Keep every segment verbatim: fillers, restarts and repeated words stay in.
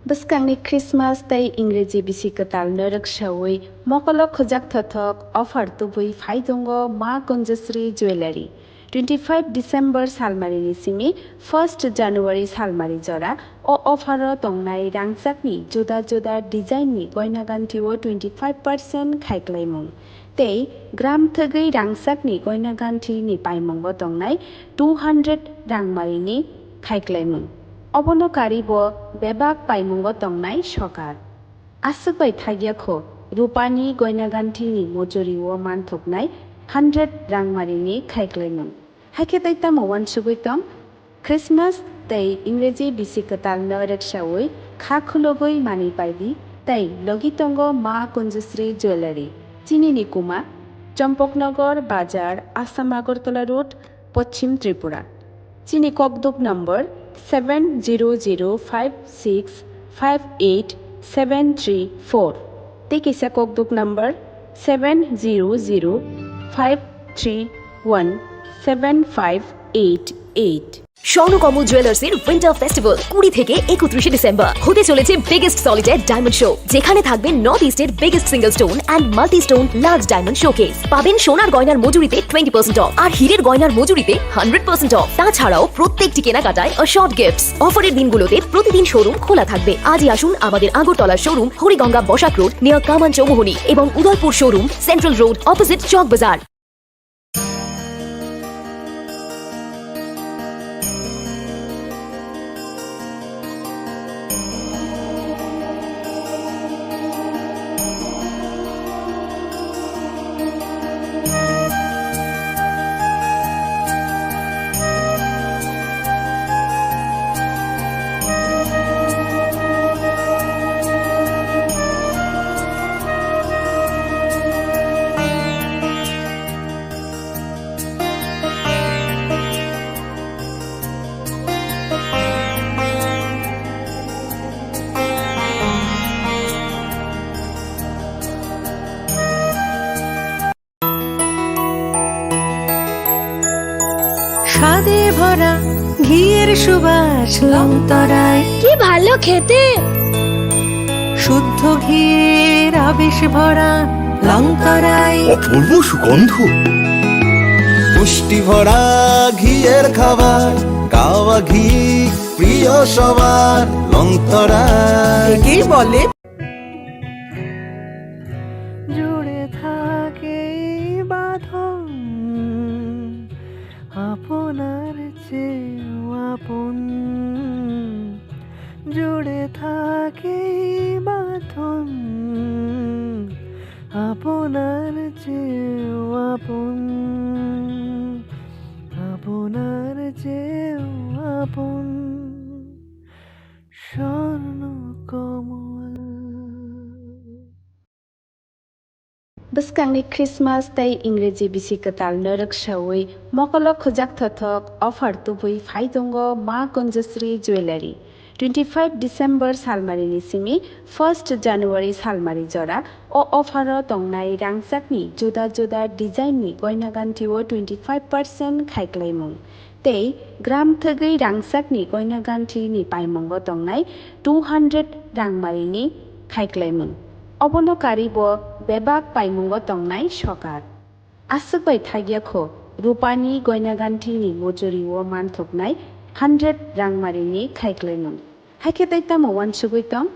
Bwskangni Christmas tei Ingreji bisi kwtalno rwksaui mokolo khujak thothok offer tubui phai tongo Ma Kunjasri Jewellery. Twenty five December salmarini simi first January salmari jora o offer o tongnai rangchakni juda juda design ni goina ganthi o twenty five percent khaiklaimung. Tei gram thwgwi rangchakni goina ganthini paimungo tongnai two hundred rangmarini khaiklaimung. Obono karibo bebak paimungo tongnai sokar. Aswk bai thagya kho, rupani goina ganthini mojori o manthoknai hundred rangmarini khaiklaimung. Haikhe tei tamo uansugwi tong? Christmas tei Ingreji bisi kwtalno rwksaui kha khulugwi manwi paidi tei logi tongo Ma Kunjasri Jewellery, chini ni kuma, Champaknagar Bazar, Assam Agartala Road, Poschim Tripura. Chini kokduk number seven zero zero five six five eight seven three four. Tei kisa kokduk number seven zero zero five three one seven five eight eight. স্বর্ণ কমল জুয়েলার্সের winter festival কুড়ি থেকে একত্রিশে ডিসেম্বর হতে চলেছে biggest solitaire diamond show, যেখানে থাকবে নর্থ ইস্টের biggest single stone and multi stone large diamond showcase. পাবেন সোনার গয়নার মজুরিতে টোয়েন্টি পার্সেন্ট অফ আর হীরের গয়নার মজুরিতে হান্ড্রেড পার্সেন্ট অফ। তাছাড়াও প্রত্যেকটি কেনাকাটায় অ্যাসর্ড গিফটস। অফারের দিনগুলোতে প্রতিদিন শোরুম খোলা থাকবে। আজই আসুন আমাদের Agartala showroom Hariganga Basak road near Kaman Chowmuhani এবং Udaipur showroom central road opposite Chowk Bazar. স্বাদে ভরা ঘিয়ের সুবাস লংতরায়। কি ভালো খেতে! শুদ্ধ ঘিয়ের আবেশ ভরা লংতরায়। অপূর্ব সুগন্ধ। পুষ্টি ভরা ঘিয়ের খাবার, গাওয়া ঘি প্রিয় সবার, লংতরায়। একেই বলে জুড়ে থাকে এই বাঁধন, আপনার চেয়েও আপন। জুড়ে থাকে এই বাঁধন, আপনার চেয়েও আপন, আপনার চেয়েও আপন। স্বর্ণ কমল। Bwskangni Christmas tei Ingreji bisi kwtalno rwksaui mokolo khujak thothok offer tubui phai tongo Ma Kunjasri Jewellery. Twenty five December salmarini simi first January salmari jora o offer o tongnai rangchakni juda juda design ni goina ganthi o twenty five percent khaiklaimung. Tei gram thwgwi rangchakni goina ganthini paimungo tongnai two hundred rangmarini khaiklaimung. Obono karibo bebak paimungo tongnai sokar. Aswk bai thagya kho, rupani goina ganthini mojori o manthoknai hundred rangmarini khaiklaimung. Haikhe tei tamo uansugwi tong?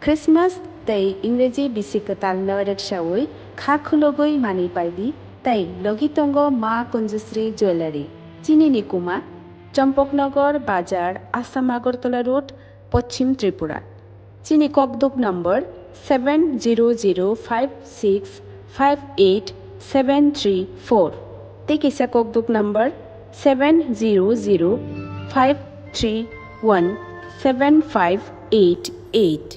Christmas tei Ingreji bisi kwtalno rwksaui kha khulugwi manwi paidi tei logi tongo Ma Kunjasri Jewellery, chini ni kuma, Champaknagar Bazar, Assam Agartala Road, Poschim Tripura. Chini kokduk number seven zero zero five six five eight seven three four. Tei kisa kokduk number seven zero zero five three one seven five eight eight.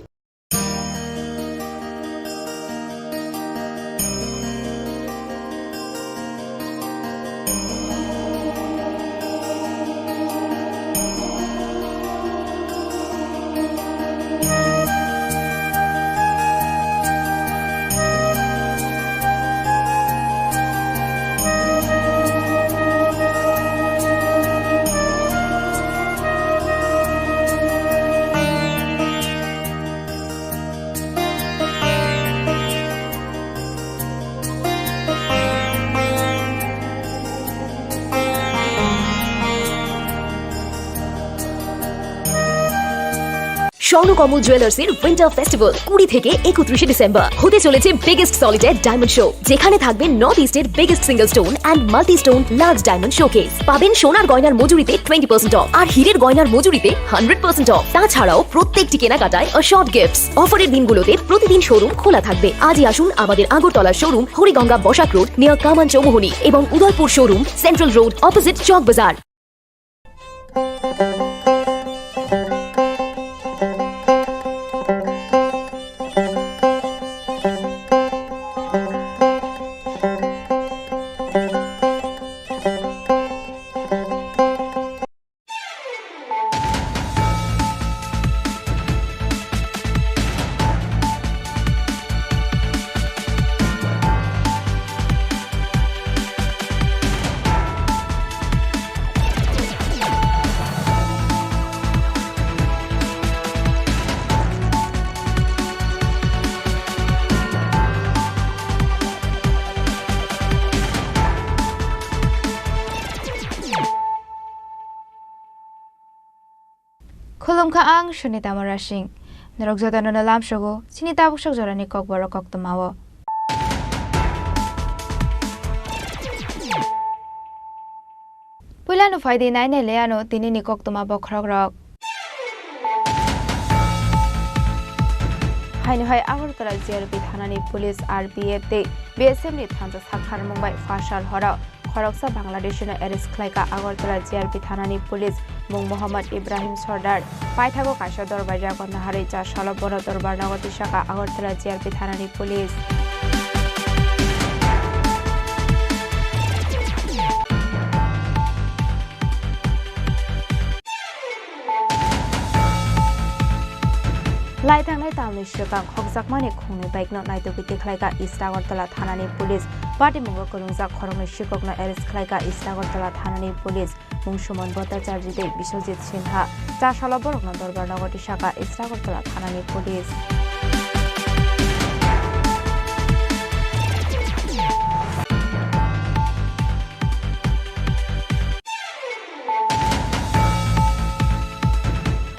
Swarnakamal জুয়েলার্সের winter festival কুড়ি থেকে একত্রিশে ডিসেম্বর। হতে চলেছে biggest solitary diamond show, যেখানে থাকবে নর্থ ইস্টের biggest single stone and multi stone large diamond showcase. পাবেন সোনার গয়নার মজুরিতে টোয়েন্টি পার্সেন্ট অফ আর হীরের গয়নার মজুরিতে হান্ড্রেড পার্সেন্ট অফ। তাছাড়াও প্রত্যেকটি কেনাকাটায় অ্যাসিওর্ড গিফটস। অফারের দিনগুলোতে প্রতিদিন শোরুম খোলা থাকবে। আজই আসুন আমাদের Agartala showroom, Hariganga Basak road, near Kaman Chowmuhani এবং Udaipur showroom, central road, opposite Chowk Bazar. Khulumkha ang Sunita Murasing. Norok jotono no lamsogo chini tabuk sak jorani kokborok koktwmao. Puilano phaidi nainai le ano tinini koktwma bokhorokrok. Haino hai Agartala G R P thanani police, R P F tei B S F ni thansa saktharmung bai pha sal horo khoroksa Bangladeshino arrest khlaikha Agartala G R P thanani police, mung Mohammad Ibrahim Sordar. Paithago kaisa dorbai jago naharwi char salo bono dorbar nogo tisakha Agartala G R P thanani police. Lai thangnai tamni swkang khokjakmani khungnwi bike no naitugwi tikhlaikha East Agartala thanani police. Patimungo kwrwngjak khoroknwi sikhokno arrest khlaikha East Agartala thanani police. Mung Suman Bhattacharjee tei Biswajit Sinha. Char salo borokno dorbar nogo tisakha East Agartala thanani police.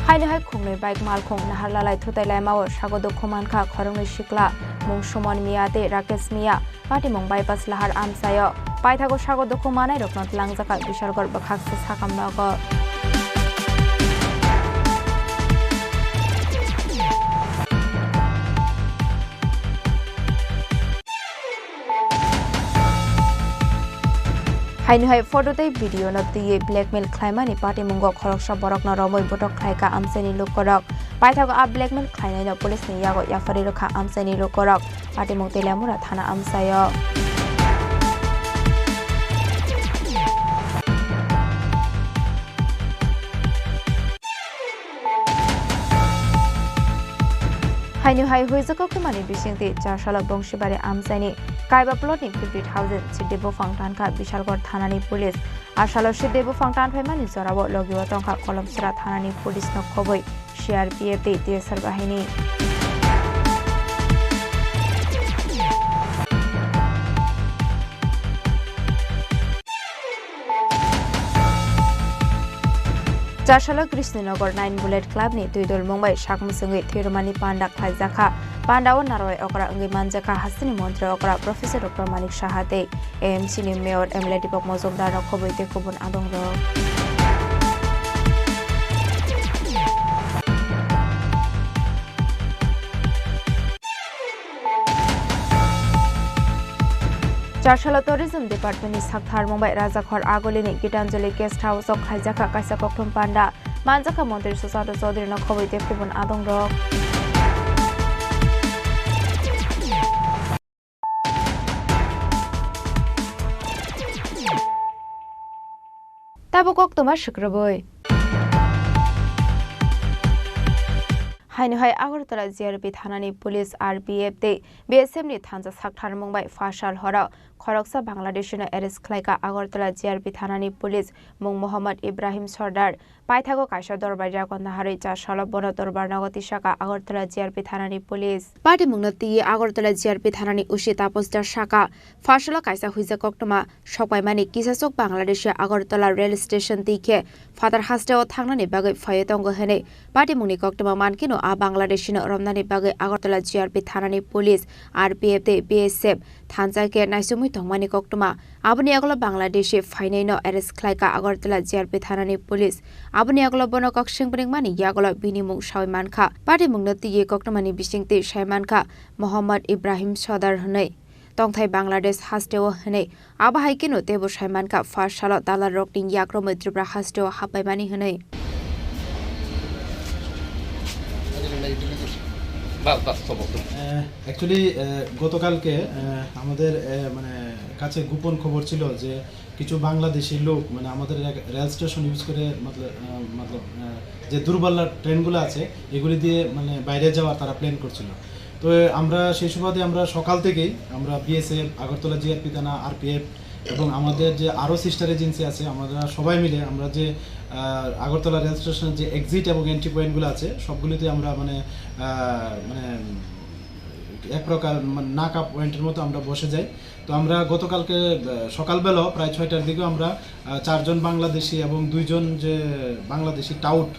Haino hai khungnwi bike malkhung naharlalai thutai laimao sago dukhu mankha khoroknwi sikla, mung Suman Miya tei Rakesh Miya. Patimung bypass lahar amchaio. Paithago sago dukhu manairokno twlangjakha Bishalgarh bwkhaksa sakam nogo. Haino hai photo tei video no twiwi blackmail khlaimani patimungo khoroksa borokno romwi botok khlaikha amchaini lukorok. Paithago a blackmail khlainaino police ni yago yapharwi rwkha amchaini lukorok. Patimung Teliamura thana amchaio. Haino hai huijak koktwmani bisingtwi char salo Bongsibari amchaini kaiba plot ni fifty thousand sidde buphang tankha Bishalgarh thanani police. A salo sidde buphang tanphaimani jorao logio tongkha Kolomsra thanani police no khobwi. C R P F tei T S R bahini. Char salo Krishnanagar nine Bullet Club ni twi dol mungbai sak mwswngwi thwirwmani panda khlaijakha. Panda o narwai okra wngwi manjakha hasteni montri okra Professor Doctor Manik Saha tei A M C ni Mayor M L A Deepak Majumdar rok khobwi tei kubun adongrok. Char salo Tourism Department ni saktharmung bai Rajakhor Agoli ni Gitanjali Guest House o khaijakha kaisa kokthum panda, manjakha Montri Sushant Chaudhary no khobwi tei kubun adongrok. Tabuk koktwma swkrwbwi. Haino hai Agartala G R P thanani police, R P F tei B S F ni thansa saktharmung bai pha sal horo Khoroksa Bangladeshino arrest khlaikha Agartala G R P thanani police, mung Mohammad Ibrahim Sordar. Paithago kaisa dorbar yago naharwi cha salo bono dorbar nogo tisakha Agartala G R P thanani police. Patimungno twiwi Agartala G R P thanani O C Tapos Das sakha, pharsalo kaisa huijak koktwma sokpaimani kisasok Bangladeshi Agartala rail station twi khe phatar hasteo thangnani bagwi phaiwi tongo hwnwi patimungni koktwma mankhe no a Bangladeshino romnani bagwi Agartala G R P thanani police, R P F tei B S F thansa khe naisumwi tongmani koktwma. Aboni yagulo Bangladeshi phainaino arrest khlaikha Agartala G R P thanani police. Aboni yagulo bono kok sengbrengmani yagulo bini mung sawi mankha. Patimungno twiwi koktwmani bisingtwi sai mankha Mohammad Ibrahim Sordar hwnwi. Tongthai Bangladesh hasteo hwnwi. Abo hai kheno teibo sai mankha, first salo dalarrokni yakromwi Tripura hasteo happaimani hwnwi. আহ, actually, আহ, গতকালকে, আহ, আমাদের, আহ, মানে, কাছে গোপন খবর ছিল যে কিছু বাংলাদেশি লোক, মানে, আমাদের এক রেল স্টেশন ইউজ করে, মতলব, আহ, মতলব, আহ, যে দূরপাল্লার ট্রেনগুলো আছে, এগুলি দিয়ে, মানে, বাইরে যাওয়ার তারা প্ল্যান করছিল। তো আমরা সেই সুবাদে আমরা সকাল থেকেই আমরা বিএসএফ, আগরতলা জিআরপি থানা, আরপিএফ এবং আমাদের যে আরও সিস্টার এজেন্সি আছে, আমরা সবাই মিলে আমরা যে, আহ, আগরতলা রেল স্টেশনের যে এক্সিট এবং এন্ট্রি পয়েন্টগুলো আছে, সবগুলিতে আমরা, মানে, আহ, মানে, এক প্রকার, মানে, নাকা পয়েন্টের মতো আমরা বসে যাই। তো আমরা গতকালকে, আহ, সকালবেলাও প্রায় ছয়টার দিকেও আমরা, আহ, চারজন বাংলাদেশি এবং দুইজন যে বাংলাদেশি টাউট,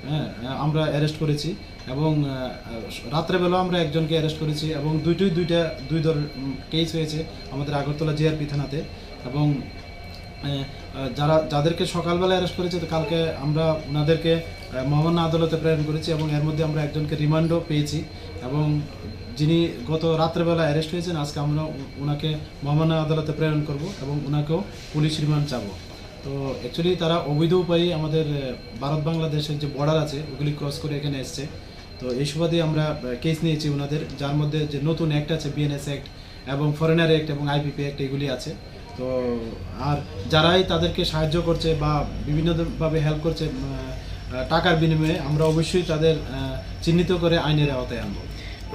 হ্যাঁ, আহ, আমরা অ্যারেস্ট করেছি এবং, আহ, আহ, রাত্রেবেলাও আমরা একজনকে অ্যারেস্ট করেছি এবং দুইটোই দুইটা, দুই দল, উম, কেস হয়েছে আমাদের আগরতলা জিআরপি থানাতে। এবং, আহ, আহ, যারা, যাদেরকে সকালবেলা অ্যারেস্ট করেছে, তো কালকে আমরা ওনাদেরকে, আহ, মহামান্য আদালতে প্রেরণ করেছি এবং এর মধ্যে আমরা একজনকে রিমান্ডও পেয়েছি এবং যিনি গত রাত্রেবেলা অ্যারেস্ট হয়েছেন, আজকে আমরা উ-, ওনাকে মহামান্য আদালতে প্রেরণ করব এবং ওনাকেও পুলিশ রিমান্ড চাবো। তো অ্যাকচুয়ালি তারা অবৈধ উপায়ে আমাদের, আহ, ভারত বাংলাদেশের যে বর্ডার আছে, ওগুলি ক্রস করে এখানে এসছে। তো এই সুবাদে আমরা, আহ, কেস নিয়েছি ওনাদের, যার মধ্যে যে নতুন অ্যাক্ট আছে, বিএনএস অ্যাক্ট এবং ফরেনার অ্যাক্ট এবং আইপিপি অ্যাক্ট, এগুলি আছে। তো আর যারাই তাদেরকে সাহায্য করছে বা বিভিন্নভাবে হেল্প করছে, উম, আহ, টাকার বিনিময়ে, আমরা অবশ্যই তাদের, আহ, চিহ্নিত করে আইনের আওতায় আনবো।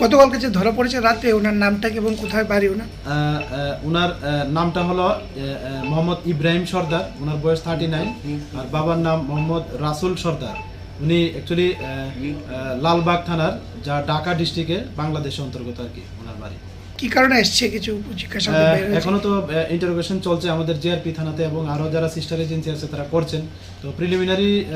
গতকালকে যে ধরা পড়েছে রাতে, ওনার নামটা কি এবং কোথায় বাড়ি ওনার? আহ, আহ, ওনার, আহ, নামটা হলো, আহ, আহ, মোহাম্মদ ইব্রাহিম সর্দার, ওনার বয়স থার্টি নাইন, আর বাবার নাম মোহাম্মদ রাসুল সর্দার। উনি অ্যাকচুয়ালি, আহ, আহ, লালবাগ থানার, যা ঢাকা ডিস্ট্রিক্টে, বাংলাদেশের অন্তর্গত আর কি ওনার বাড়ি। কি কারণে এসছে কিছু জিজ্ঞাসা করতে আহ, বাইরে হয়েছে? এখনো তো, আহ, ইন্টারোগেশন চলছে আমাদের জিআরপি থানাতে এবং আরও যারা সিস্টার এজেন্সি আছে তারা করছেন। তো প্রিলিমিনারি, আহ,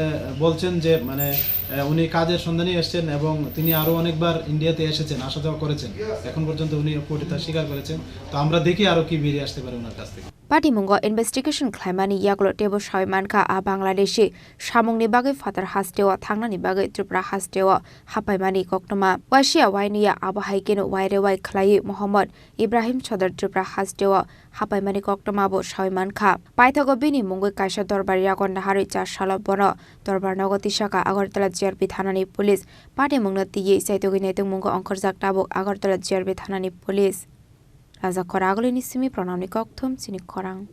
বলছেন যে মানে, আহ, উনি কাজের সন্ধানে এসেছেন এবং তিনি আরও অনেকবার ইন্ডিয়াতে এসেছেন, আসা যাওয়া করেছেন। এখন পর্যন্ত উনি কোর্টে তা স্বীকার করেছেন। তো আমরা দেখি আরও কি বেরিয়ে আসতে পারে ওনার কাছ থেকে। Patimungo investigation khlaimani yagulo teibo sawi mankha, a Bangladeshi samungni bagwi phatar hasteo thangnani bagwi Tripura hasteo happaimani koktwma. Wasia wainiya abo hai kheno wairewai khlaiwi Mohammad Ibrahim Sordar Tripura hasteo happaimani koktwmabo sawi mankha. Paithago bini mungwi kaisa dorbar yago naharwi cha salo bono dorbar nogo tisakha Agartala G R P thanani police. Patimungno twiwi chaitugwi naitungmungo ongkhorjak tabuk Agartala G R P thanani police. Raja Khoragulini simi Pranamni kokthum chini khorang.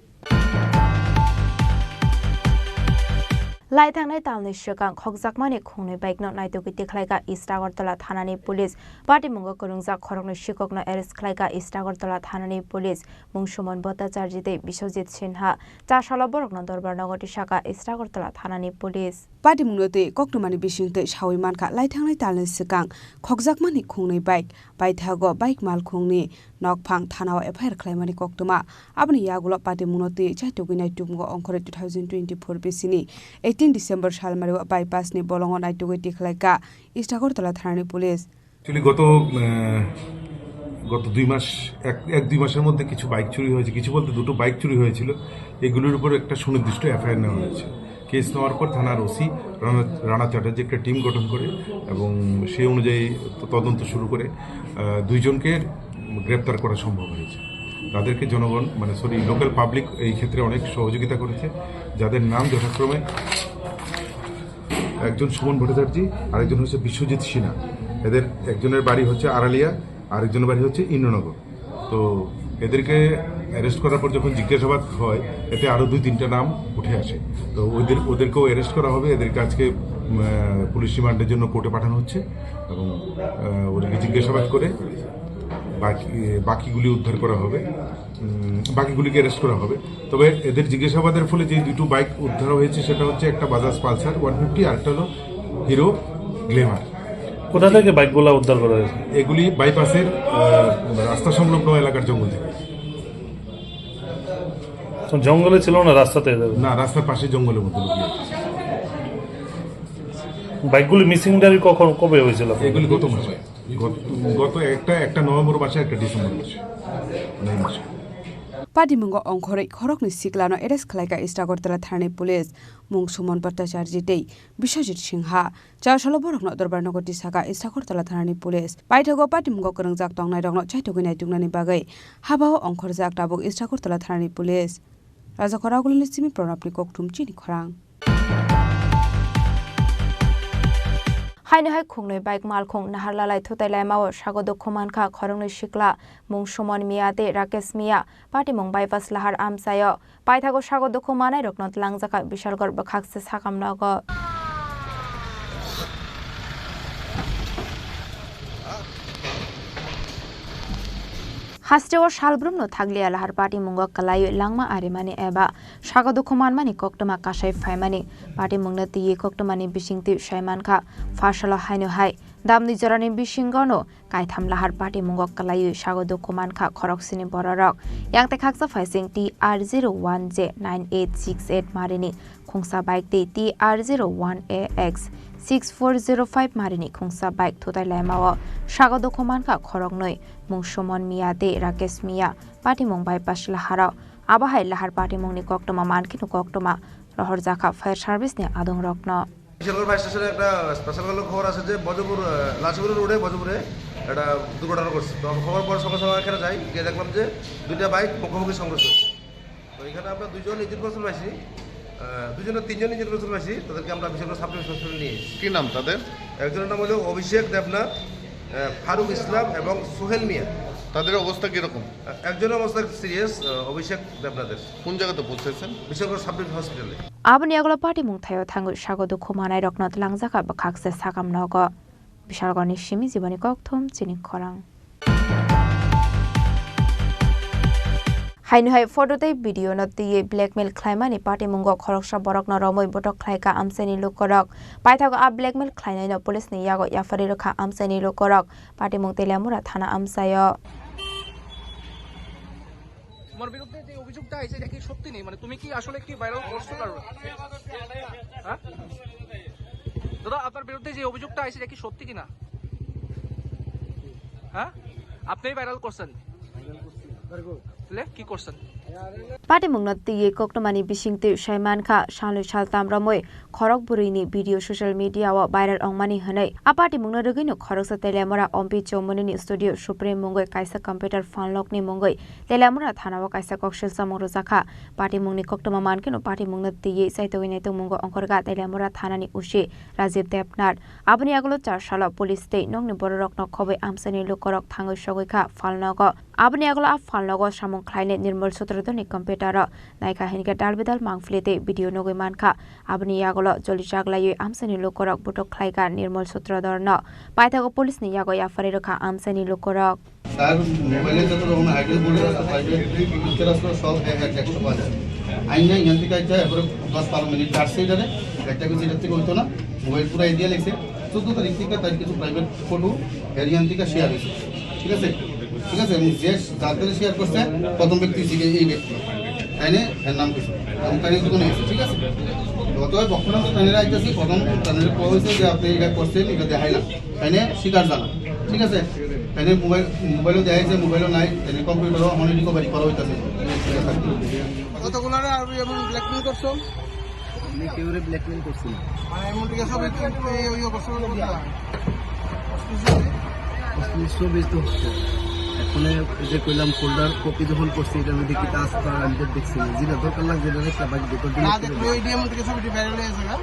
Lai thangnai talni swkang khokjakmani khungnwi bike no naitugwi tikhlaikha East Agartala thanani police. Patimungo kwrwngjak khoroknwi sikhokno arrest khlaikha East Agartala thanani police. Mung Suman Bhattacharjee tei Biswajit Sinha. Cha salo borokno dorbar nogo tisakha East Agartala thanani police. Patimungno twi koktwmani bisingtwi sawi mankha, lai thangnai talni swkang khokjakmani khungnwi bike, paithago bike malkhungni nokphang thanao F I R khlaimani koktwma. Aboni yagulo patimungno twi chaitugwi naitugmungo ongkhorwi two thousand twenty-four bisini eighteen December salmario bypass ni bolongo naitugwi tikhlaikha East Agartala thanani police. Actually গত, আহ, গত দুই মাস, এক, এক দুই মাসের মধ্যে কিছু বাইক চুরি হয়েছে, কিছু বলতে দুটো বাইক চুরি হয়েছিল, এগুলোর উপর একটা সুনির্দিষ্ট এফআইআর নেওয়া হয়েছে। কেস নেওয়ার পর থানার ওসি রানা, রানা চ্যাটার্জি একটা টিম গঠন করে এবং সেই অনুযায়ী তদন্ত শুরু করে, আহ, দুইজনকে গ্রেপ্তার করা সম্ভব হয়েছে। তাদেরকে জনগণ, মানে, সরি, লোকাল পাবলিক এই ক্ষেত্রে অনেক সহযোগিতা করেছে, যাদের নাম যথাক্রমে একজন সুমন ভট্টাচার্য, আরেকজন হচ্ছে বিশ্বজিৎ সিনহা। এদের একজনের বাড়ি হচ্ছে আড়ালিয়া, আরেকজনের বাড়ি হচ্ছে ইন্দ্রনগর। তো এদেরকে অ্যারেস্ট করার পর যখন জিজ্ঞাসাবাদ হয়, এতে আরও দুই তিনটা নাম উঠে আসে। তো ওদের, ওদেরকেও অ্যারেস্ট করা হবে। এদেরকে আজকে, উম, আহ, পুলিশ রিমান্ডের জন্য কোর্টে পাঠানো হচ্ছে এবং, আহ, ওদেরকে জিজ্ঞাসাবাদ করে বাকি, বাকিগুলি উদ্ধার করা হবে। উম, বাকিগুলিকে অ্যারেস্ট করা হবে। তবে এদের জিজ্ঞাসাবাদের ফলে যে দুটো বাইক উদ্ধার হয়েছে, সেটা হচ্ছে একটা বাজাজ পালসার ওয়ান ফিফটি আর একটা হলো হিরো গ্ল্যামার। কোথা থেকে বাইকগুলা উদ্ধার করা হয়েছে? এগুলি বাইপাসের, আহ, রাস্তা সংলগ্ন এলাকার জঙ্গল থেকে। তো জঙ্গলে ছিল না, রাস্তাতে? না, রাস্তার পাশে জঙ্গলের মধ্যে লুকিয়ে আছে। বাইকগুলি মিসিং ডায়েরি কখন, কবে হয়েছিল? এগুলি গত মাসে, গত, গত একটা, একটা নভেম্বর মাসে, একটা ডিসেম্বর মাসে, মে মাসে। Patimungo ongkhorwi khoroknwi siklano arrest khlaikha East Agartala thanani police, mung Suman Bhattacharjee tei Biswajit Singha. Char salo borokno Dorbar nogo tisakha East Agartala thanani police. Paithago patimungo kwrwngjak tongnairokno chaitugwi naituknani bagwi habao ongkhorjak tabuk East Agartala thanani police. Rajakhor Agulini simi Pranabni kokthum chini khorang. Haino hai khungnwi bike malkhung naharlalai thutai laimao sago dukhu mankha khoroknwi sikla mung Suman Miya tei Rakesh Miya, patimung bypass lahar amchaio. Paithago sago dukhu manairokno twlangjakha Bishalgarh bwkhakse sakam nogo. Hasteo salbrumno thakliya lahar patimungo kwlaiwi langma arimani eba sago dukhu manmani koktwma kasai phaimani. Patimungno twiwi koktwmani bisingtwi sai mankha, phasalo haino hai damni jorani bisingono kaitham lahar patimungo kwlaiwi sago dukhu mankha khoroksini bororok. Yang tei khaksa phaising T R zero one J nine eight six eight marini khungsa bike tei T R zero one A X six four zero five marini khungsa bike thutai laimao sago dukhu mankha khoroknwi, mung Suman Miya tei Rakesh Miya, patimung bypass laharo. Abo hai lahar patimungni koktwma mankheno koktwma rohorjakha fire service ni adongrokno. Kishoreganj fire স্টেশনে একটা স্পেশাল কলের খবর আছে যে বজপুর, আহ, লাচিগুড়ি রোডে বজপুরে একটা দুর্ঘটনা ঘটছে। তো আমরা খবর পর সঙ্গে সঙ্গে এখানে যাই, গিয়ে দেখলাম যে দুইটা বাইক মুখোমুখি সংঘর্ষ হচ্ছে। তো এখানে আমরা দুইজন ইঞ্জিন পার্সন পাইছি, আহ, দুইজনের তিনজন ইঞ্জিন পার্সন পাইছি, তাদেরকে আমরা বিশালগড় সাব ডিভিশন হসপিটালে নিয়ে এসেছি। কি নাম তাদের? একজনের নাম হলো অভিষেক দেবনাথ, আহ, ফারুক ইসলাম এবং সোহেল মিয়া। তাদের অবস্থা কিরকম? আহ, একজনের অবস্থা সিরিয়াস, আহ, অভিষেক দেবনাথের। কোন জায়গাতে পৌঁছেছেন? বিশালগড় সাব ডিভিশন হসপিটালে। Aboni yagulo patimung thaio thangwi sago dukhu manairokno twlangjakha bwkhakse sakam nogo. Bishalgarhni simi Jiboni Kokthum chini khorang. Haino hai photo tei video no twiwi blackmail khlaimani patimungo khoroksa borokno romwi botok khlaikha amchaini lukurok. Paithago a blackmail khlainaino police ni yago yapharwi rwkha amchaini lukurok. Patimung Teliamura thana amchaio. তোমার বিরুদ্ধে যে অভিযোগটা আছে, এটা কি সত্যি নেই? মানে, তুমি কি আসলে কি ভাইরাল করছো কারোর? হ্যাঁ? দাদা, আপনার বিরুদ্ধে যে অভিযোগটা আছে, এটা কি সত্যি কিনা? হ্যাঁ? আপনিই ভাইরাল করছেন? তাহলে কি করছেন? Patimungno twiwi koktwmani bisingtwi sai mankha, salnwi saltam romwi khorok bwrwini video social media o viral wngmani hwnwi. A patimungno rwgwino khoroksa Teliamura Ompi Chowmwnini studio Supreme mungwi kaisa computer phalnokni mungwi Teliamura thanao kaisa koksil chamung rwjakha. Patimungni koktwma mankheno patimungno twiwi chaitugwi naitugmungo ongkhorkha Teliamura thanani O C Rajiv Debnath. Aboni yagulo char salo police tei nokni bororokno khobwi amchaini lukurok thangwi sogwikha phalnogo. Aboni yagulo a phalnogo samung khlainai Nirmal Sutradharni computer o naikha hinkhe dalbidal mangpili tei video nugwi mankha. Aboni yagulo jolijak laiwi amchaini lukurok butok khlaikha Nirmal Sutradharno. Paithago police ni yago yapharwi rwkha amchaini lukurok. তার মোবাইলে যত রকমের আইটেম পড়ে আছে, private picture আসলো, সব এক এক একশো পাঁচ। আইন নাই, এখান থেকে আইতে এবারে দশ বারো মিনিট কাটছে এটারে, একটা কিছু এটার থেকে হইতো না। মোবাইল পুরো এরিয়া লেগেছে। চোদ্দ তারিখ থেকে তার কিছু প্রাইভেট ফটো এরিয়ান থেকে শেয়ার হয়েছে, ঠিক আছে? ঠিক আছে, এবং যে যার কাছে শেয়ার করছে, প্রথম ব্যক্তি ছিল এই ব্যক্তি। তাই না? এর নাম কিছু। এবং তাই দোকানে গেছে, ঠিক আছে? গত বক্তব্য তাদের আইতেছি, প্রথম তাদের কওয়া হয়েছে যে আপনি এটা করছেন, এটা দেখাইলাম। তাই না? স্বীকার জানা, ঠিক আছে? তাই না? মোবাইল, মোবাইলও দেখা যাচ্ছে, মোবাইলও নাই, তাই না? কম্পিউটারও এখন রিকভারি করা হইতেছে। কতগুলারে আর এমন ব্ল্যাকমেইল করছো? আমি কেউরে ব্ল্যাকমেইল করছি না। মানে এমন ঠিক আছে, সব একটু এই, ওই করছো, করছো না? অশ্লীল ছবি তো হচ্ছে। এখন এই যে কইলাম ফোল্ডার কপি যখন করছি, এটার মধ্যে কি কাজ করা আমি তো দেখছি না। যেটা দরকার লাগছে, এটা একটা বাকি ভিতর দিয়ে না দেখলে ওই ডিএম থেকে ছবিটি ভাইরাল হয়েছে না?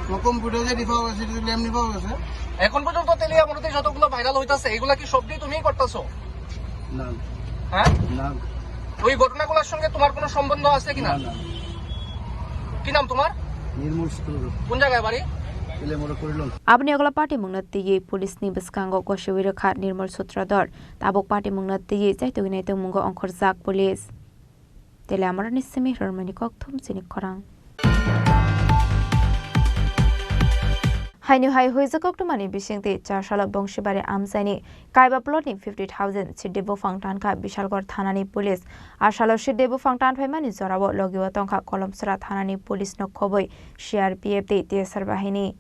তোমার কম্পিউটার যে রিফাও আছে, সেটা ল্যাম রিফাও আছে। এখন পর্যন্ত তেলিয়ামুড়াতে যতগুলো ভাইরাল হইতাছে, এগুলা কি সবটি তুমিই করতাছো? না। হ্যাঁ? না। ওই ঘটনাগুলোর সঙ্গে তোমার কোনো সম্বন্ধ আছে কিনা? না, না। কি নাম তোমার? নির্মল সূত্রধর। কোন জায়গায় বাড়ি? Aboni ulo patimungno twiwi police ni bwskango gosiwi rwkha Nirmal Sutradhar. Tabuk patimungno twiwi chaitugwi naitugmungo ongkhorjak police. Tele amoroni simi rwrwngmani kokthum chini khorang. Haino hai huijak koktwmani bisingtwi char salo Bongsibari amchaini kaiba plot ni fifty thousand siddi buphang tankha Bishalgarh thanani police. A salo siddi buphang tanphaimani jorao logio tongkha Kolomsora thanani police no khobwi C R P F tei T S R bahini.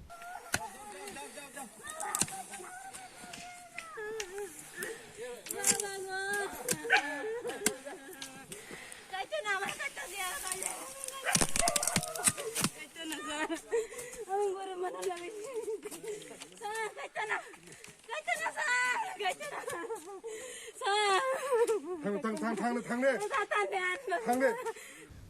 Thang, thang, thang, thang, thang de. Thang de.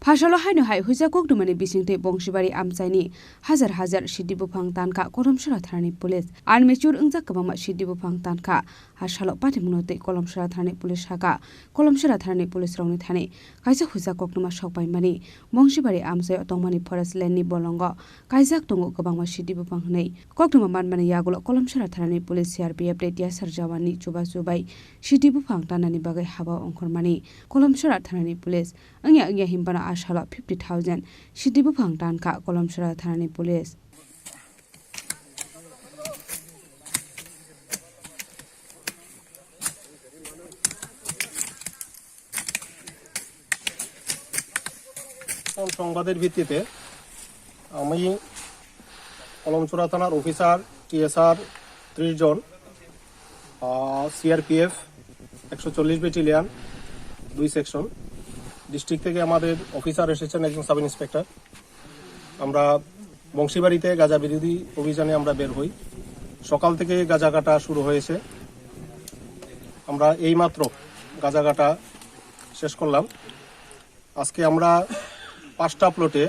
Phasalo haino hai huijak koktwmani bisingtwi Bongsibari amchaini hajar hajar siddi buphang tankha Kolomsora thanani police. Unmature wngjak kwbangma siddi buphang tankha. A salo patimungno twi Kolomsora thanani police sakha. Kolomsora thanani police rokni thani kaisa huijak koktwma sokpaimani Bongsibari amchaio tongmani forest land ni bolongo kaijak tongo kwbangma siddi buphang hwnwi. Koktwma manmani yagulo Kolomsora thanani police, C R P F tei T S R jawan ni chubachu bai siddi buphang tanani bagwi haba ongkhormani Kolomsora thanani police. Wngya wngya hinphano a salo fifty thousand siddi buphang tankha Kolomsora thanani police. কোন সংবাদের ভিত্তিতে আমি কলমচুরা থানার officer, TSR ত্রিশ জন, আহ, সিআরপিএফ একশো চল্লিশ ব্যাটালিয়ন, দুই সেকশন, ডিস্ট্রিক্ট থেকে আমাদের অফিসার এসেছেন, একজন সাব ইন্সপেক্টর। আমরা বংশীবাড়িতে গাঁজা বিরোধী অভিযানে আমরা বের হই। সকাল থেকে গাঁজা কাটা শুরু হয়েছে। আমরা এইমাত্র গাঁজা কাটা শেষ করলাম। আজকে আমরা পাঁচটা প্লটে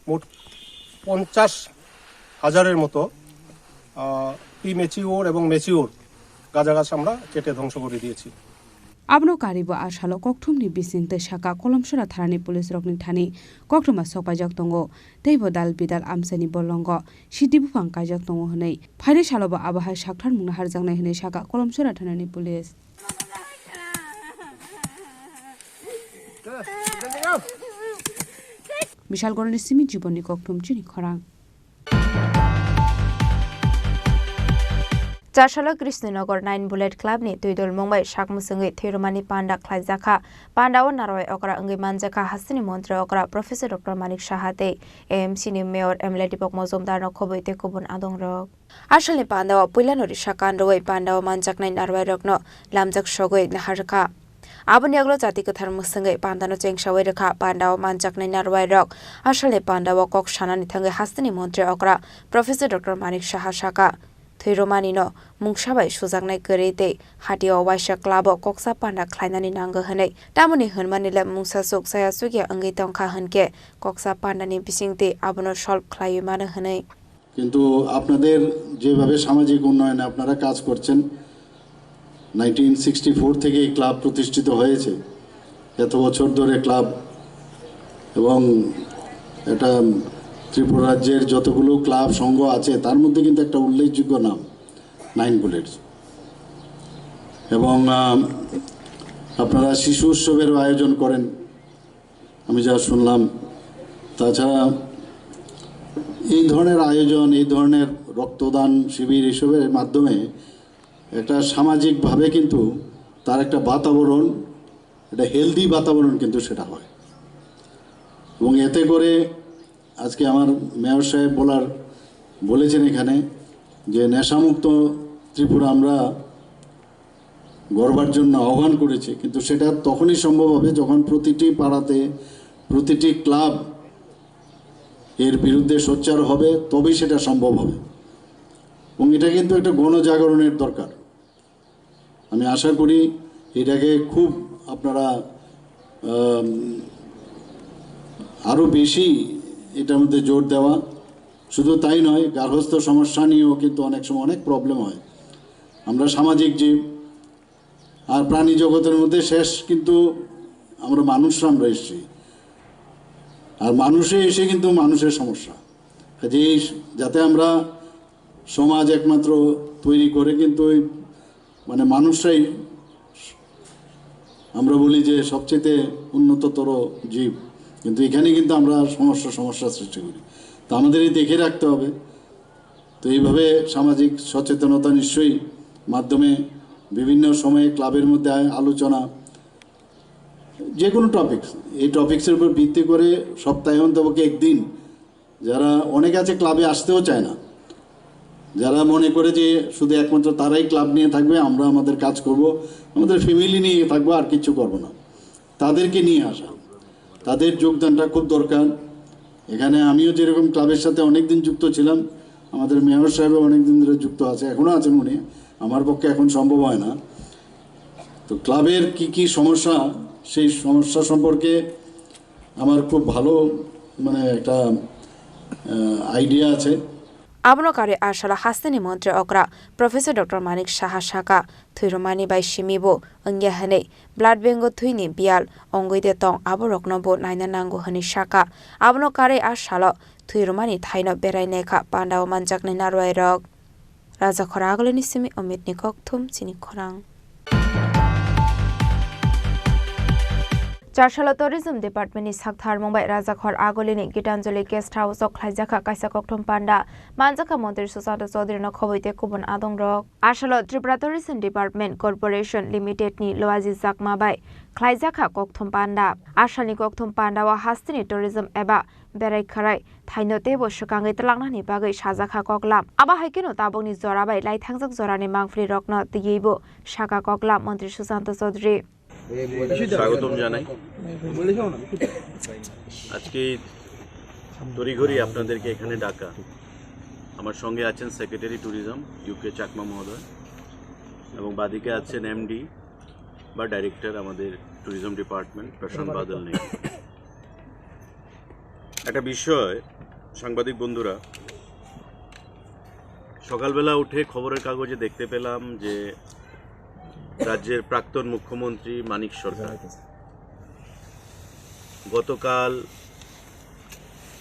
মোট পঞ্চাশ হাজারের মতো, আহ, প্রিম্যাচিওর এবং ম্যাচিওর গাঁজা গাছ আমরা কেটে ধ্বংস করে দিয়েছি। Abono karibo a salo kokthumni bising tei saka Kolomsora thanani police rokni thani koktwma sokpaijak tongo, teibo dal bidal amchaini bolongo siddi buphang kaijak tongo hwnwi. Phainai salobo abo hai sakthar mungno harjaknai hwnwi saka Kolomsora thanani police. Bishalgarhni simi Jibonni kokthum chini khorang. Char salo Krishnanagar Nine Bullet Club ni twi dol mung bai sak mwswngwi thwirwmani panda khlaijakha. Panda o narwai okra wngwi manjakha hasteni montri okra Professor Doctor Manik Saha tei A M C ni mayor M L A Deepak Majumdar no khobwi tei kubun adong rok. Asalni panda o puilano risa kan rwui panda o manjaknai narwai rokno lamjak sogwi naharkha. Aboni yagulo jati kwthar mwswngwi pandano chengsaui rwkha. Panda o manjaknai narwai rok asalni panda o kok sanani thangwi hasteni montri okra Professor Doctor Manik Saha saka, thwirwmani no mungsa bai sujaknai kwrwi tei hati o waisa club o koksa panda khlainani nango hwnwi. Tamoni hwnmani le mungsa chuk chaya chukya wngwi tongkha hwnkhe koksa pandani bisingtwi abono solve khlaiwi mano hwnwi. কিন্তু আপনাদের যেভাবে সামাজিক উন্নয়নে আপনারা কাজ করছেন, nineteen sixty four থেকে এই ক্লাব প্রতিষ্ঠিত হয়েছে, এত বছর ধরে ক্লাব, এবং এটা ত্রিপুরা রাজ্যের যতগুলো ক্লাব সংঘ আছে, তার মধ্যে কিন্তু একটা উল্লেখযোগ্য নাম নাইন বুলেটস। এবং, আহ, আপনারা শিশু উৎসবেরও আয়োজন করেন, আমি যা শুনলাম। তাছাড়া এই ধরনের আয়োজন, এই ধরনের রক্তদান শিবির, এসবের মাধ্যমে একটা সামাজিকভাবে কিন্তু তার একটা বাতাবরণ, একটা হেলদি বাতাবরণ কিন্তু সেটা হয়। এবং এতে করে আজকে আমার মেয়র সাহেব বলার, বলেছেন এখানে যে নেশামুক্ত ত্রিপুরা আমরা গড়বার জন্য আহ্বান করেছি, কিন্তু সেটা তখনই সম্ভব হবে যখন প্রতিটি পাড়াতে, প্রতিটি ক্লাব এর বিরুদ্ধে সোচ্চার হবে, তবেই সেটা সম্ভব হবে। এবং এটা কিন্তু একটা গণজাগরণের দরকার। আমি আশা করি এটাকে খুব আপনারা, আম, আরও বেশি এটার মধ্যে জোর দেওয়া। শুধু তাই নয়, গার্হস্থ্য সমস্যা নিয়েও কিন্তু অনেক সময় অনেক প্রবলেম হয়। আমরা সামাজিক জীব, আর প্রাণী জগতের মধ্যে শেষ কিন্তু আমরা মানুষরা, আমরা এসেছি। আর মানুষে এসে কিন্তু মানুষের সমস্যা। কাজেই যাতে আমরা সমাজ একমাত্র তৈরি করে, কিন্তু ওই মানে মানুষরাই আমরা বলি যে সবচেয়ে উন্নততর জীব, কিন্তু এখানে কিন্তু আমরা সমস্যা সমস্যা সৃষ্টি করি। তো আমাদের এই দেখে রাখতে হবে। তো এইভাবে সামাজিক সচেতনতা নিশ্চয়ই মাধ্যমে বিভিন্ন সময়ে ক্লাবের মধ্যে আ- আলোচনা, যে কোনো টপিকস, এই টপিকসের উপর ভিত্তি করে সপ্তাহে অন্তপক্ষে একদিন, যারা অনেক আছে ক্লাবে আসতেও চায় না, যারা মনে করে যে শুধু একমাত্র তারাই ক্লাব নিয়ে থাকবে, আমরা আমাদের কাজ করব, আমাদের ফ্যামিলি নিয়ে থাকবো, আর কিছু করব না, তাদেরকে নিয়ে আসা, তাদের যোগদানটা খুব দরকার। এখানে আমিও যেরকম ক্লাবের সাথে অনেক দিন যুক্ত ছিলাম, আমাদের মেয়র সাহেবও অনেক দিন ধরে যুক্ত আছে, এখনও আছেন উনি, আমার পক্ষে এখন সম্ভব হয় না। তো ক্লাবের কি কি সমস্যা, সেই সমস্যা সম্পর্কে আমার খুব ভালো মানে একটা আইডিয়া আছে। Abono karwi a salo hasteni montri okra Professor Doctor Manik Saha saka, thwirwmani bai simi bo wngya hwnwi, blood bank o thwini biyal wngwi de tong aborokno bo naina nango hwnwi saka. Abono karwi a salo thwirwmani thaino berai naikha pandao manjaknai narwai rok. Rajakhor Agulini simi Omitni kokthum chini khorang. Charsalo Tourism Department ni sakthar mungbai Rajakhor Agulini Gitanjali Guest House o khlaijakha kaisa kokthum panda, manjakha Montri Sushanta Chaudhary no khoboi tei kubun adong rok. Asalo Tripura Tourism Department Corporation Limited ni Loaji Chakma bai khlaijakha kokthum panda. Asalni kokthum panda o hasteni tourism eba berai kharai thaino teibo swkangwi twlangnani bagwi sajakha koklam. Abo hai kheno tabukni jora bai laithangjak jorani mangpili rokno twiwibo saka koklam Montri Sushanta Chaudhary. স্বাগতম জানাই। আজকে তড়িঘড়ি আপনাদেরকে এখানে ডাকা। আমার সঙ্গে আছেন সেক্রেটারি ট্যুরিজম ইউকে চাকমা মহোদয় এবং বাদিকে আছেন এমডি বা ডাইরেক্টর আমাদের ট্যুরিজম ডিপার্টমেন্ট প্রশান্ত বাদল নেই। একটা বিষয়, সাংবাদিক বন্ধুরা, সকালবেলা উঠে খবরের কাগজে দেখতে পেলাম যে রাজ্যের প্রাক্তন মুখ্যমন্ত্রী মানিক সরকার গতকাল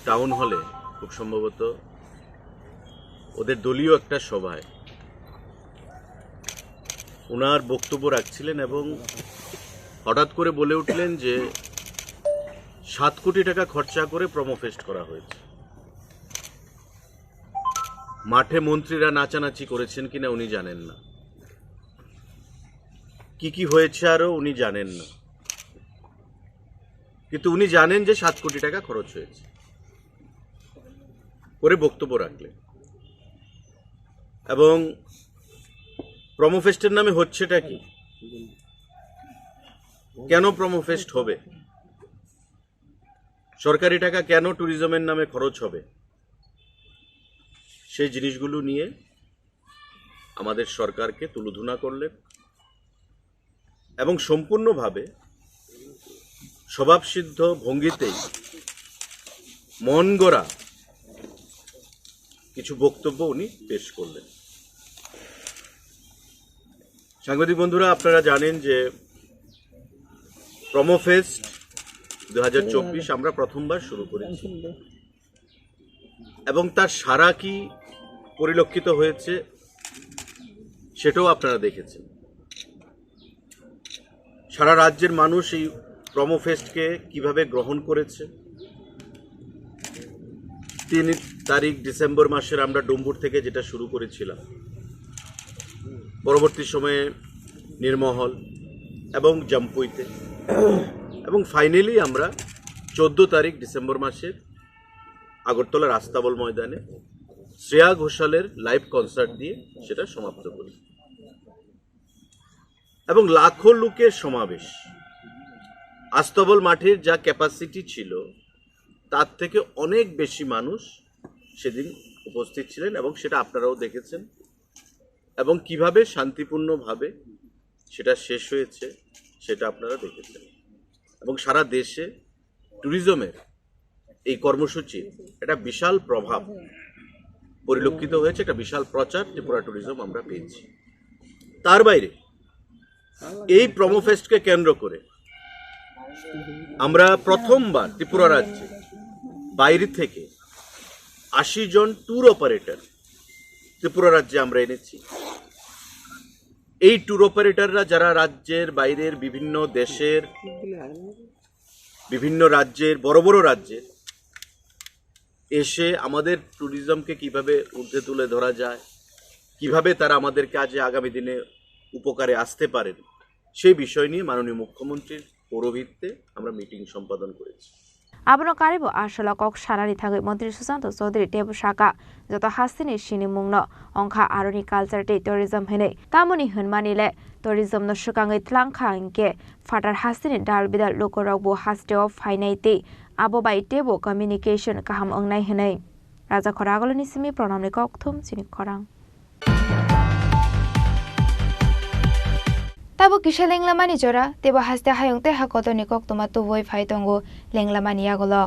টাউন হলে খুব সম্ভবত ওদের দলীয় একটা সভায় ওনার বক্তব্য রাখছিলেন এবং হঠাৎ করে বলে উঠলেন যে সাত কোটি টাকা খরচা করে প্রোমো ফেস্ট করা হয়েছে। মাঠে মন্ত্রীরা নাচানাচি করেছেন কিনা উনি জানেন না, কি কি হয়েছে আরো উনি জানেন না, কিন্তু উনি জানেন যে সাত কোটি টাকা খরচ হয়েছে করে বক্তব্য রাখলেন। এবং প্রোমো ফেস্টের নামে হচ্ছেটা কি? কেন প্রোমো ফেস্ট হবে? সরকারি টাকা কেন ট্যুরিজমের নামে খরচ হবে? সেই জিনিসগুলো নিয়ে আমাদের সরকারকে তুলোধুনা করলেন এবং সম্পূর্ণভাবে স্বভাবসিদ্ধ ভঙ্গিতেই মন গড়া কিছু বক্তব্য উনি পেশ করলেন। সাংবাদিক বন্ধুরা, আপনারা জানেন যে প্রোমো ফেস্ট দু হাজার চব্বিশ আমরা প্রথমবার শুরু করেছি এবং তার সাড়া কি পরিলক্ষিত হয়েছে সেটাও আপনারা দেখেছেন। সারা রাজ্যের মানুষ এই প্রোমো ফেস্টকে কিভাবে গ্রহণ করেছে। তিন তারিখ ডিসেম্বর মাসের আমরা ডুম্বুর থেকে যেটা শুরু করেছিলাম, পরবর্তী সময়ে নির্মহল এবং জাম্পুইতে, এবং ফাইনালি আমরা চোদ্দ তারিখ ডিসেম্বর মাসের আগরতলার আস্তাবল ময়দানে শ্রেয়া ঘোষালের লাইভ কনসার্ট দিয়ে সেটা সমাপ্ত করি। এবং লাখো লোকের সমাবেশ, আস্তাবল মাঠের যা ক্যাপাসিটি ছিল তার থেকে অনেক বেশি মানুষ সেদিন উপস্থিত ছিলেন এবং সেটা আপনারাও দেখেছেন। এবং কিভাবে শান্তিপূর্ণভাবে সেটা শেষ হয়েছে সেটা আপনারা দেখেছেন। এবং সারা দেশে ট্যুরিজমের এই কর্মসূচির একটা বিশাল প্রভাব পরিলক্ষিত হয়েছে, একটা বিশাল প্রচার ত্রিপুরা ট্যুরিজম আমরা পেয়েছি। তার বাইরে এই প্রোমো ফেস্টকে কেন্দ্র করে আমরা প্রথমবার ত্রিপুরা রাজ্যে বাইরে থেকে আশি জন ট্যুর অপারেটর ত্রিপুরা রাজ্যে আমরা এনেছি। এই ট্যুর অপারেটররা যারা রাজ্যের বাইরের বিভিন্ন দেশের, বিভিন্ন রাজ্যের, বড় বড় রাজ্যের এসে আমাদের ট্যুরিজমকে কিভাবে ঊর্ধ্বে তুলে ধরা যায়, কিভাবে তারা আমাদের কাজে আগামী দিনে উপকারে আসতে পারেন, সেই বিষয় নিয়ে মাননীয় মুখ্যমন্ত্রীর পৌরোহিত্যে আমরা মিটিং সম্পাদন করেছি। Abono karibo aswla kok sanani thangwi Montri Susanto Chaudhary teibo saka, joto hasteni sinimungno wngkha aroni culture tei tourism hinwi. Tamoni hwnmani le tourism no swkangwi tlangkha hinkhe phatar hasteni dal bidal lukurokbo hasteo phainai tei abo bai teibo communication kaham wngnai hinwi. Raja Khoragoloni simi Pranamni kokthum chini khorang. Tabuk kisa lenglamani jora, teibo haste hayung tei ha kotorni koktwma tubui phai tongo lenglamani yagulo.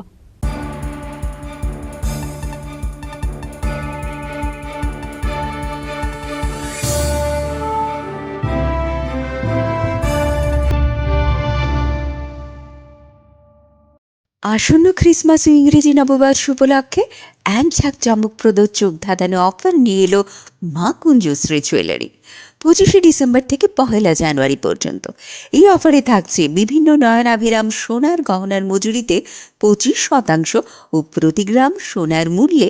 আসন্ন ক্রিসমাস ও ইংরেজি নববর্ষ উপলক্ষে এক জাঁকজমকপ্রদ চোখ ধাঁধানো অফার নিয়ে এলো মা কুঞ্জশ্রী জুয়েলারি। পঁচিশে ডিসেম্বর থেকে পহেলা জানুয়ারি পর্যন্ত এই অফারে থাকছে বিভিন্ন নয়নাভিরাম সোনার গহনার মজুরিতে পঁচিশ শতাংশ ও প্রতি গ্রাম সোনার মূল্যে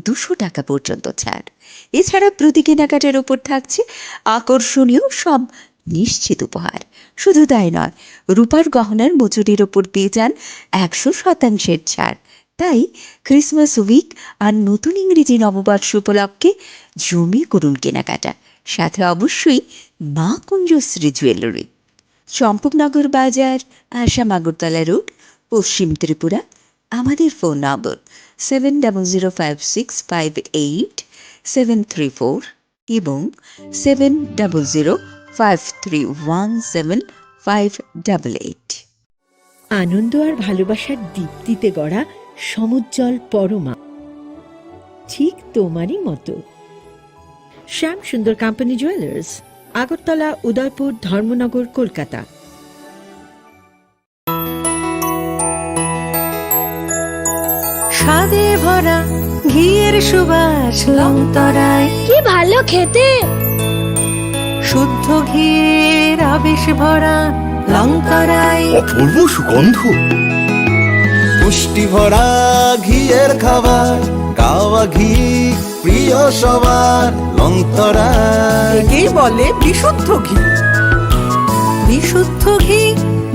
দুশো টাকা পর্যন্ত ছাড়। এছাড়া প্রতি কেনাকাটার ওপর থাকছে আকর্ষণীয় সব নিশ্চিত উপহার। শুধু তাই নয়, রূপার গহনার মজুরির ওপর পেয়ে যান একশো শতাংশের ছাড়। তাই ক্রিসমাস উইক আর নতুন ইংরেজি নববর্ষ উপলক্ষে জমি করুন কেনাকাটা, সাথে অবশ্যই মা কুঞ্জশ্রী জুয়েলারি, চম্পকনগর বাজার, আসাম আগরতলা রোড, পশ্চিম ত্রিপুরা। আমাদের phone number seven double zero five six five eight seven three four এবং seven double zero five three one seven five double eight. আনন্দ আর ভালোবাসার দীপ্তিতে গড়া সমুজ্জ্বল পরমা, ঠিক তোমারই মতো। শ্যাম সুন্দর কোম্পানি জুয়েলার্স, আগরতলা, উদয়পুর, ধর্মনগর, কলকাতা। স্বাদে ভরা ঘিয়ের সুবাস লংতরায়। কি ভালো খেতে! শুদ্ধ ঘিয়ের আবেশ ভরা লংতরায়। অপূর্ব সুগন্ধ। পুষ্টি ভরা ঘিয়ের খাবার, কাওয়া ঘি প্রিয় সবার লংতরায়। একেই বলে বিশুদ্ধ ঘি। বিশুদ্ধ ঘি,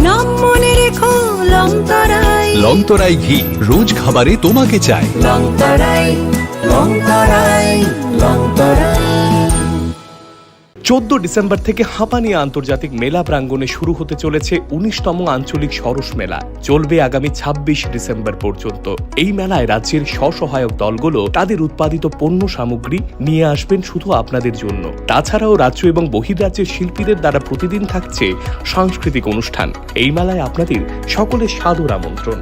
নাম মনে রেখো লংতরায়। লংতরায় ঘি, রোজ খাবারে তোমাকে চাই। লংতরায়, লংতরায়, লংতরায়। চোদ্দ ডিসেম্বর থেকে হাঁপানিয়া আন্তর্জাতিক মেলা প্রাঙ্গণে শুরু হতে চলেছে উনিশতম আঞ্চলিক সরস মেলা। চলবে আগামী ছাব্বিশ ডিসেম্বর পর্যন্ত। এই মেলায় রাজ্যের স্বসহায়ক দলগুলো তাদের উৎপাদিত পণ্য সামগ্রী নিয়ে আসবেন শুধু আপনাদের জন্য। তাছাড়াও রাজ্য এবং বহির্রাজ্যের শিল্পীদের দ্বারা প্রতিদিন থাকছে সাংস্কৃতিক অনুষ্ঠান। এই মেলায় আপনাদের সকলের সাদর আমন্ত্রণ।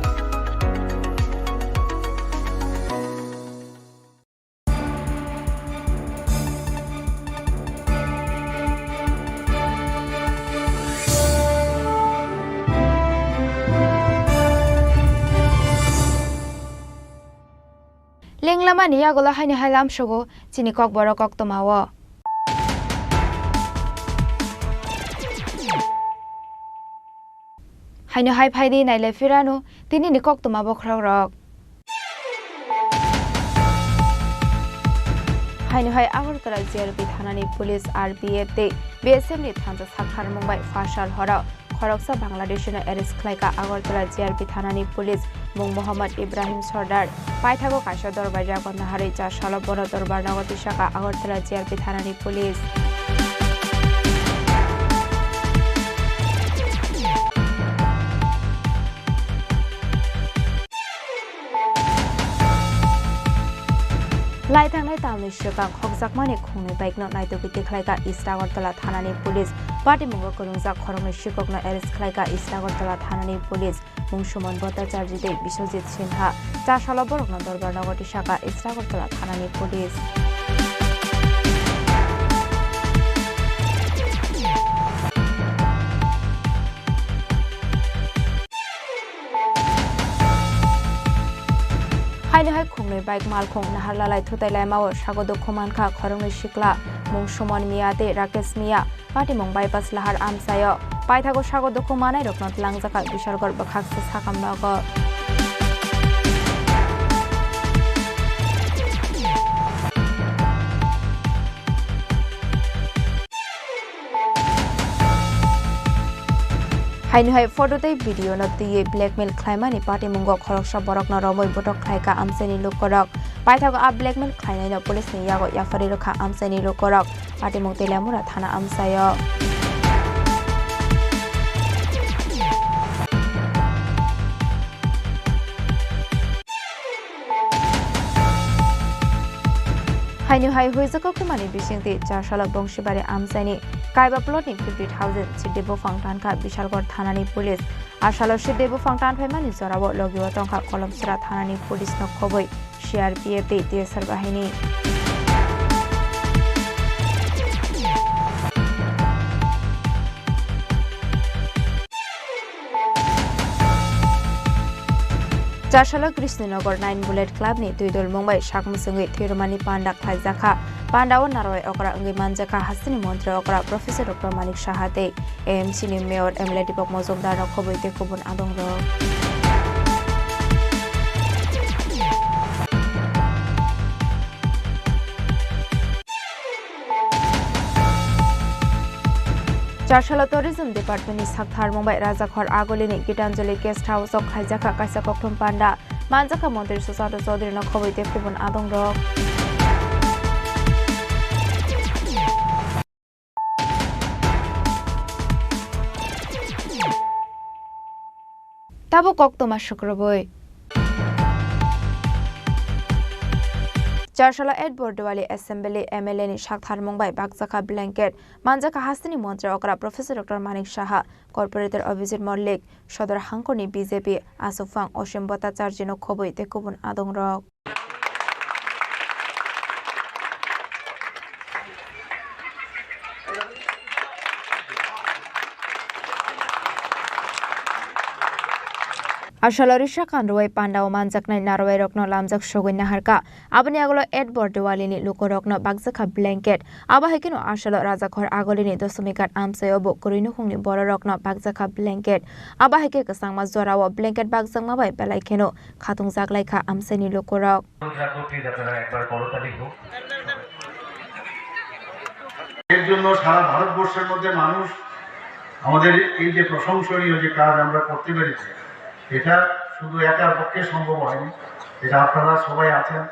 Lenglamani yagulo haino hai lamsogo chini kokborok koktwmao. Haino hai phaidi nailai phirano tinini koktwma bokhorokrok. Haino hai Agartala G R P thanani police, R P F tei B S F ni thansa sak kharmung bai phasal horo khoroksa Bangladeshino arrest khlaikha Agartala G R P thanani police, mung Mohammad Ibrahim Sordar. Paithago kaisa dorbai jago naharwi cha salo bono dorbar nogo tisakha Agartala G R P thanani police. Lai thangnai tamni swkang khokjakmani khungnwi bike no naitugwi tikhlaikha East Agartala thanani police. Patimungo kwrwngjak khoroknwi sikhokno arrest khlaikha East Agartala thanani police. Mung Suman Bhattacharjee tei Biswajit Sinha. Cha salo borokno dorbar nogo tisakha East Agartala thanani police. Haino hai khungnwi bike malkhung naharlalai thutai laimao sago dukhu mankha khoroknwi sikla, mung Suman Miya tei Rakesh Miya, patimung bypass lahar amchaio. Paithago sago dukhu manairokno twlangjakha Bishalgarh bwkhaksa sakam nogo. Haino hai photo tei video no twiwi blackmail khlaimani patimungo khoroksa borokno romwi botok khlaikha amchaini lukurok. Paithago a blackmail khlainaino police ni yago yapharwi rwkha amchaini lukurok. Patimung Teliamura thana amchaio. Haino hai huijak koktwmani bisingtwi char salo Bongsibari amchaini Kaiba plot ni fifty thousand sidde buphang tankha Bishalgarh thanani police. A salo sidde buphang tanphaimani jorao logio tongkha Kolomsra thanani police no khobwi C R P F tei T S R bahini. Char salo Krishnanagar nine Bullet Club ni twi dol mung bai sak mwswngwi thwirwmani panda khlaijakha. Panda o narwai okra wngwi manjakha hasteni montri okra Professor Doctor Manik Saha tei A M C ni Mayor M L A Deepak Majumdar rok khobwi tei kubun adong rok. Char salo Tourism Department ni saktharmung bai Rajakhor Agoli ni Gitanjali Guest House o khaijakha kaisa kokthum panda, manjakha Montri Sushant Chaudhary no khobwi tei kubun adong rok. Tabuk koktwma sukrubwi. Char salo eight Bordowali Assembly M L A ni saktharmung bai bakjakha blanket, manjakha hasteni montri okra Professor Doctor Manik Saha, Corporator Abhijit Mollik, Sodor Hangkor ni B J P aswkphang Osim Bhattacharjee no khobwi tei kubun adong rok. Asalo risa kanrwai pandao manjaknai narwairokno lamjak sogwi naharkha. Aboni agulo eight Bordowali ni lukurokno bakjakha blanket. Abo hai kheno asalo Rajakhor Agoli ni Doshomighat amchaio bo kwrwi nukhungni bororokno bakjakha blanket. Abo hai khe kwchangma jorao blanket bakjakma bai belai kheno khatungjak lai kha amchaini lukurok. এর জন্য সারা ভারতবর্ষের মধ্যে মানুষ আমাদের এই যে প্রশংসনীয় যে কাজ আমরা করতে পেরেছি, এটা শুধু একার পক্ষে সম্ভব হয়নি, এটা আপনারা সবাই আছেন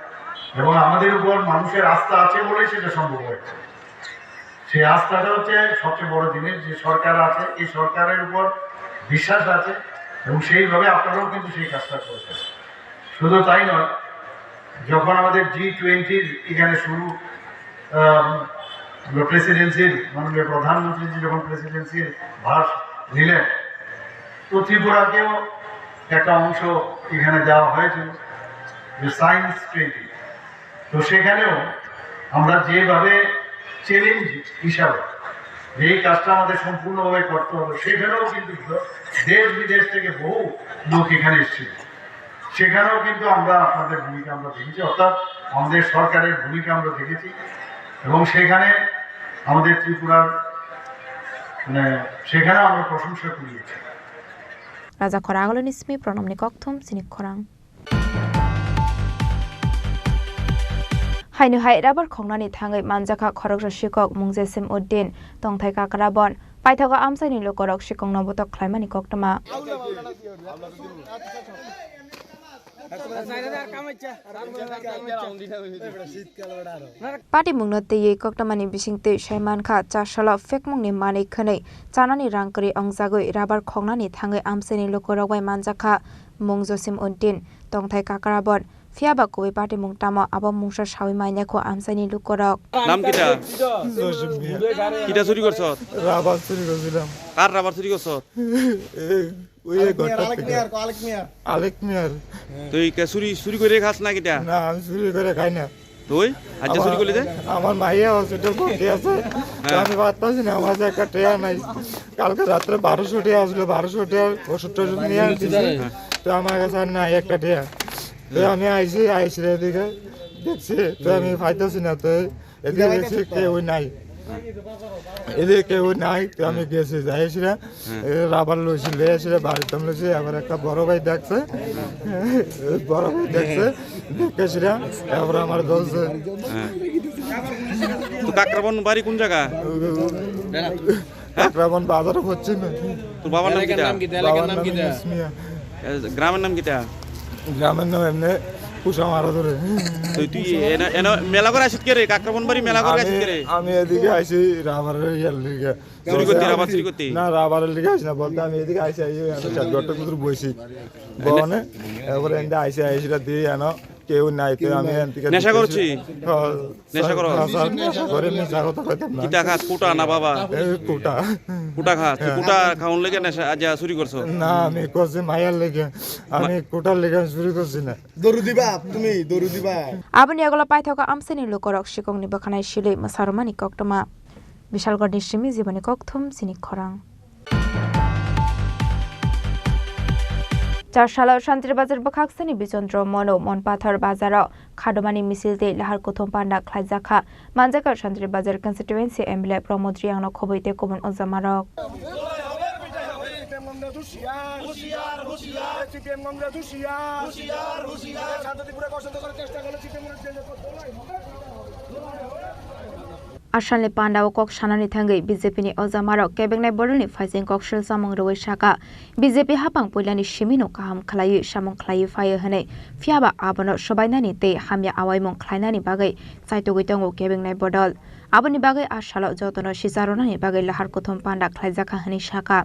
এবং আমাদের উপর মানুষের আস্থা আছে বলেই সেটা সম্ভব হয়েছে। সেই আস্থাটা হচ্ছে সবচেয়ে বড় জিনিস, যে সরকার আছে, এই সরকারের উপর বিশ্বাস আছে এবং সেইভাবে আপনারাও কিন্তু সেই কাজটা করেছেন। শুধু তাই নয়, যখন আমাদের জি টোয়েন্টির এখানে শুরু, আহ, প্রেসিডেন্সির, মাননীয় প্রধানমন্ত্রীজি যখন প্রেসিডেন্সির ভার নিলেন, তো ত্রিপুরাকেও একটা অংশ এখানে দেওয়া হয়েছিল, যে সায়েন্স টোয়েন্টি। তো সেখানেও আমরা যেভাবে চ্যালেঞ্জ হিসাবে যে এই কাজটা আমাদের সম্পূর্ণভাবে করতে হবে, সেখানেও কিন্তু দেশ বিদেশ থেকে বহু লোক এখানে এসেছিল। সেখানেও কিন্তু আমরা আপনাদের ভূমিকা আমরা দেখেছি, অর্থাৎ আমাদের সরকারের ভূমিকা আমরা দেখেছি এবং সেখানে আমাদের ত্রিপুরার, মানে, সেখানেও আমরা প্রশংসা কুড়িয়েছি। Rajakhor Agolini simi pronomni kokthum chini khorang. Haino hai rabar khongnani thangwi manjakha khoroksa sikok mung Jasim Uddin, tongthai Kakrabon. Paithago amchaini lukurok sikokno botok khlaimani koktwma. Patimungno twiwi koktwmani bisingtwi sai mankha, char salo phekmungni manwi khwnwi chanani rang kwrwi ongjagwi rabar khongnani thangwi amchaini lukurok bai manjakha mung Jasim Uddin, tongthai Kakrabon. Phiya ba kubui patimung tamo, abo mungsa sawi manya kho amchaini lukurok. নাম কিতা? জসিম মিয়া। কিতা চুরি করছত? রাবার চুরি করছিলাম। কার রাবার চুরি করছত? এই, ওই এই ঘরটার থেকে। আলেক মিয়ার। তুই কে চুরি, চুরি করে খাস না কিতা? না, আমি চুরি করে খাই না। তুই আজ চুরি আমার, করলি যে? আমার মাইয়া হসপিটাল ভর্তি আছে। তো হ্যাঁ। আমি পারতাছি না, আমার কাছে একটা টেয়া নাই। কালকে রাত্রে বারোশো টেয়া আসলো, বারোশো টেয়া ওষুধ টষুধ নিয়ে আসছি। হ্যাঁ। তো আমার কাছে আর নাই একটা টেয়া। তো আমি আইছি, আইছি এদিকে দেখছি, তো আমি পাইতেছি না, তো এদিকে দেখছি কেউ নাই, এদিকে কেউ নাই, তো আমি গেছি, যাইছি না, রাবার লইছি, লইছি, বাড়িতে লইছি, আবার একটা বড় ভাই দেখছে, বড় ভাই দেখছে, দেখেছি না, তারপরে আমার ধরছে। তো কাকরাবন বাড়ি কোন জায়গা? কাকরাবন বাজার পশ্চিমে। তোর বাবার নাম কিতা? বাবার নাম ইসমিয়া। এ, গ্রামের নাম কিতা? গ্রামের নাম এমনি কুসা মারা ধরে। তুই, তুই এনে, এনে মেলা করে আসিত কে রে? কাকরাবন বাড়ি মেলা করে আসিত কে রে? আমি এদিকে আইছি রাবারের ইয়ার লিগে। চুরি করতে, রাবার চুরি করতে? না, রাবারের লিগে আইছি না, বলতে আমি এদিকে আইছি, আইছি, আমি চার ঘন্টা ভিতরে বইছি। বনে, এবারে এনে আইছি, আইছি রাত দিয়ে এনে কেউ নাই, তো আমি এন থেকে নেশা করছি? হ্যাঁ, নেশা করো? হ্যাঁ, স্যার, নেশা করে, মিছা কথা কইতাম না। কিতা খাস, কুটা না বাবা? এই কুটা। কুটা খাস? তুই কুটা খাওয়ার লেগে নেশা, আজ চুরি করছো? না, আমি করছি মায়ের লেগে, আমি কুটার লেগে আমি চুরি করছি না। দৌড় দিবা তুমি, দৌড় দিবা। Aboni yagulo paithago amchaini lukorok sikongni bwkhanai silwi mwsarwmani koktwma. Bishalgarhni simi jiboni kokthum chini khorang. Char salo Santri Bazar bwkhaksani Bichondro Mono Monpathor bazaro khadomani misil tei lahar kuthum panda khlaijakha. Manjakha Santri Bazar constituency M L A Pramod Riyangno khobwi tei kubun ojamarok. Asalni pandao kok sanani thangwi B J P ni ojamarok kebengnai bodolni phaising kok sil samung rwui saka, B J P hapang puilani simino kaham khlaiwi samung khlaiwi phaio hwnwi, phiyaba abono swbainani tei hamya awaimung khlainani bagwi chaitugwi tongo kebengnai bodol. Aboni bagwi a salo jotono sicharwnani bagwi lahar kuthum panda khlaijakha hwnwi saka.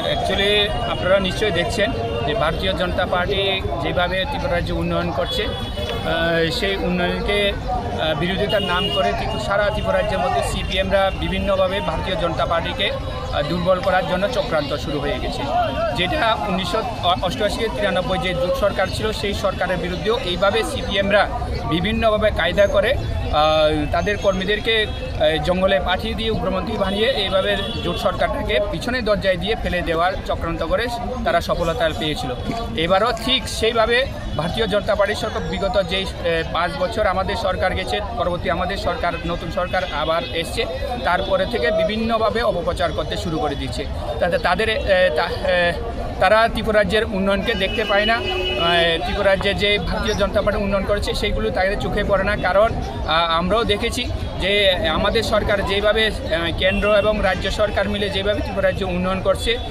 Actually আপনারা নিশ্চয়ই দেখছেন যে ভারতীয় জনতা পার্টি যেভাবে ত্রিপুরা রাজ্যে উন্নয়ন করছে, আহ, সেই উন্নয়নকে, আহ, বিরোধিতার নাম করে ত্রিপু-, সারা ত্রিপুরা রাজ্যের মধ্যে সিপিএমরা বিভিন্নভাবে ভারতীয় জনতা পার্টিকে, আহ, দুর্বল করার জন্য চক্রান্ত শুরু হয়ে গেছে। যেটা উনিশশো অষ্টআশি তিরানব্বই যে জোট সরকার ছিল, সেই সরকারের বিরুদ্ধেও এইভাবে সিপিএমরা বিভিন্নভাবে কায়দা করে, আহ, তাদের কর্মীদেরকে, আহ, জঙ্গলে পাঠিয়ে দিয়ে উগ্রপন্থী বানিয়ে এইভাবে জোট সরকারটাকে পিছনে দরজায় দিয়ে ফেলে দেওয়ার চক্রান্ত করে তারা সফলতা পেয়েছিল। এবারও ঠিক সেইভাবে ভারতীয় জনতা পার্টির সরকার বিগত যেই, আহ, পাঁচ বছর আমাদের সরকার গেছে, পরবর্তী আমাদের সরকার, নতুন সরকার আবার এসছে, তারপরে থেকে বিভিন্নভাবে অপপ্রচার করতে শুরু করে দিচ্ছে। তাতে তাদের, আহ, তা-, আহ, তারা ত্রিপুরা রাজ্যের উন্নয়নকে দেখতে পায় না। আহ, ত্রিপুরা রাজ্যে যে ভারতীয় জনতা পার্টি উন্নয়ন করেছে, সেইগুলো তাদের চোখে পড়ে না। কারণ, আহ, আমরাও দেখেছি যে আমাদের সরকার যেভাবে, আহ, কেন্দ্র এবং রাজ্য সরকার মিলে যেভাবে ত্রিপুরা রাজ্য উন্নয়ন করছে, আহ,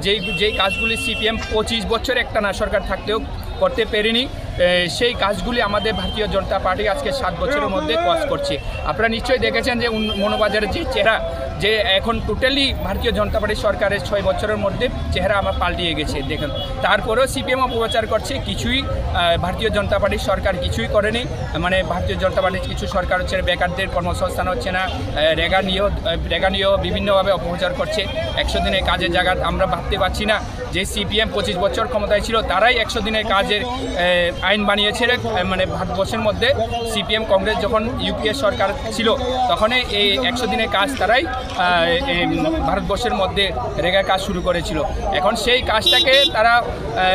যেই, যেই কাজগুলি সিপিএম পঁচিশ বছর একটানা সরকার থাকতেও করতে পেরেনি, এ, সেই কাজগুলি আমাদের ভারতীয় জনতা পার্টি আজকে সাত বছরের মধ্যে কাজ করছে। আপনারা নিশ্চয়ই দেখেছেন যে উন-, মনোবাজারের যে চেহারা, যে এখন টোটালি ভারতীয় জনতা পার্টি সরকারের ছয় বছরের মধ্যে চেহারা আমার পাল্টিয়ে গেছে। দেখুন, তারপরেও সিপিএম অপপ্রচার করছে, কিছুই, আহ, ভারতীয় জনতা পার্টির সরকার কিছুই করেনি। মানে, ভারতীয় জনতা পার্টির কিছু সরকার হচ্ছে না, বেকারদের কর্মসংস্থান হচ্ছে না, আহ, রেগা নিয়েও, আহ, রেগা নিয়েও বিভিন্নভাবে অপপ্রচার করছে। একশো দিনের কাজের জায়গা আমরা ভাবতে পারছি না। যে সিপিএম পঁচিশ বছর ক্ষমতায় ছিল, তারাই একশো দিনের কাজের, এ, আইন বানিয়েছে, এ, মানে, ভারতবর্ষের মধ্যে সিপিএম কংগ্রেস যখন ইউপিএ সরকার ছিল, তখনই এই একশো দিনের কাজ তারাই, আ, এই ভারতবর্ষের মধ্যে রেগা কাজ শুরু করেছিল। এখন সেই কাজটাকে তারা, আ,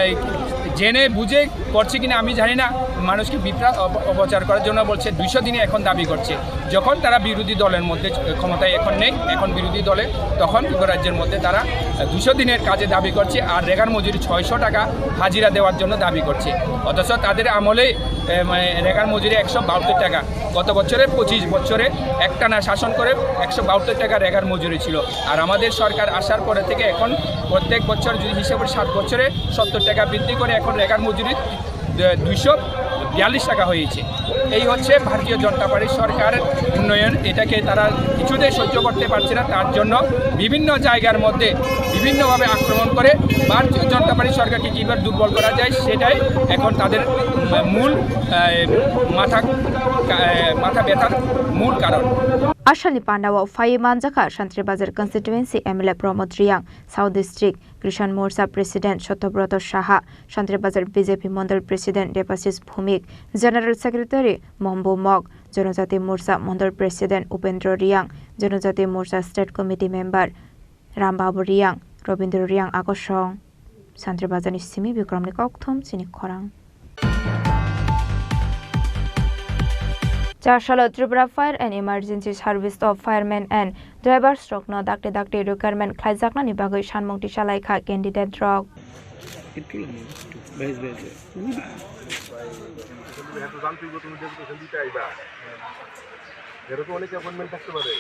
জেনে বুঝে করছে কিনা আমি জানি না, মানুষকে বিভ্রান্ত অপ-, অপপ্রচার করার জন্য বলছে, দুইশো দিনে এখন দাবি করছে। যখন তারা বিরোধী দলের মধ্যে, ক্ষমতায় এখন নেই, এখন বিরোধী দলে, তখন ত্রিপুরা রাজ্যের মধ্যে তারা দুশো দিনের কাজে দাবি করছে, আর রেগার মজুরি ছয়শো টাকা হাজিরা দেওয়ার জন্য দাবি করছে। অথচ তাদের আমলে, এ, মানে, রেগার মজুরি একশো বাহাত্তর টাকা। গত বছরে, পঁচিশ বছরে একটানা শাসন করে একশো বাহাত্তর টাকা রেগার মজুরি ছিল। আর আমাদের সরকার আসার পরে থেকে এখন প্রত্যেক বছর যদি হিসাব করি, সাত বছরে সত্তর টাকা বৃদ্ধি করে এখন রেগার মজুরি দুইশো বিয়াল্লিশ টাকা হয়েছে। এই হচ্ছে ভারতীয় জনতা পার্টির সরকার উন্নয়ন, এটাকে তারা কিছুতেই সহ্য করতে পারছে না। তার জন্য বিভিন্ন জায়গার মধ্যে বিভিন্নভাবে আক্রমণ করে ভারতীয় জনতা পার্টি সরকারকে কীভাবে দুর্বল করা যায়, সেটাই এখন তাদের, উম, মূল, আহ, মাথা, আহ, মাথা ব্যথার মূল কারণ। Asalni pandao phaiwi manjakha Santri Bazar constituency M L A Pramod Riyang, South District Krishan Morcha President Satyabroto Saha, Santri Bazar B J P Mondol President Debashish Bhumik, General Secretary Mohombu Mok, Jonojati Morcha Mondol President Upendro Riyang, Jonojati Morcha State Committee Member Rambabu Riyang, Robindro Riyang agosong. Santri Bazarni simi Bikramni kokthum chini khorang. Chasalo Tripura Fire and Emergency Service of Firemen and Drivers rokno dakti dakti requirement khlaijaknani bagwi sanmung tisalaikha candidate rok. এত জানতে হইব, তুমি ডেপুটেশন দিতে আইবা। এরকম অনেক অ্যাপয়েন্টমেন্ট থাকতে পারে।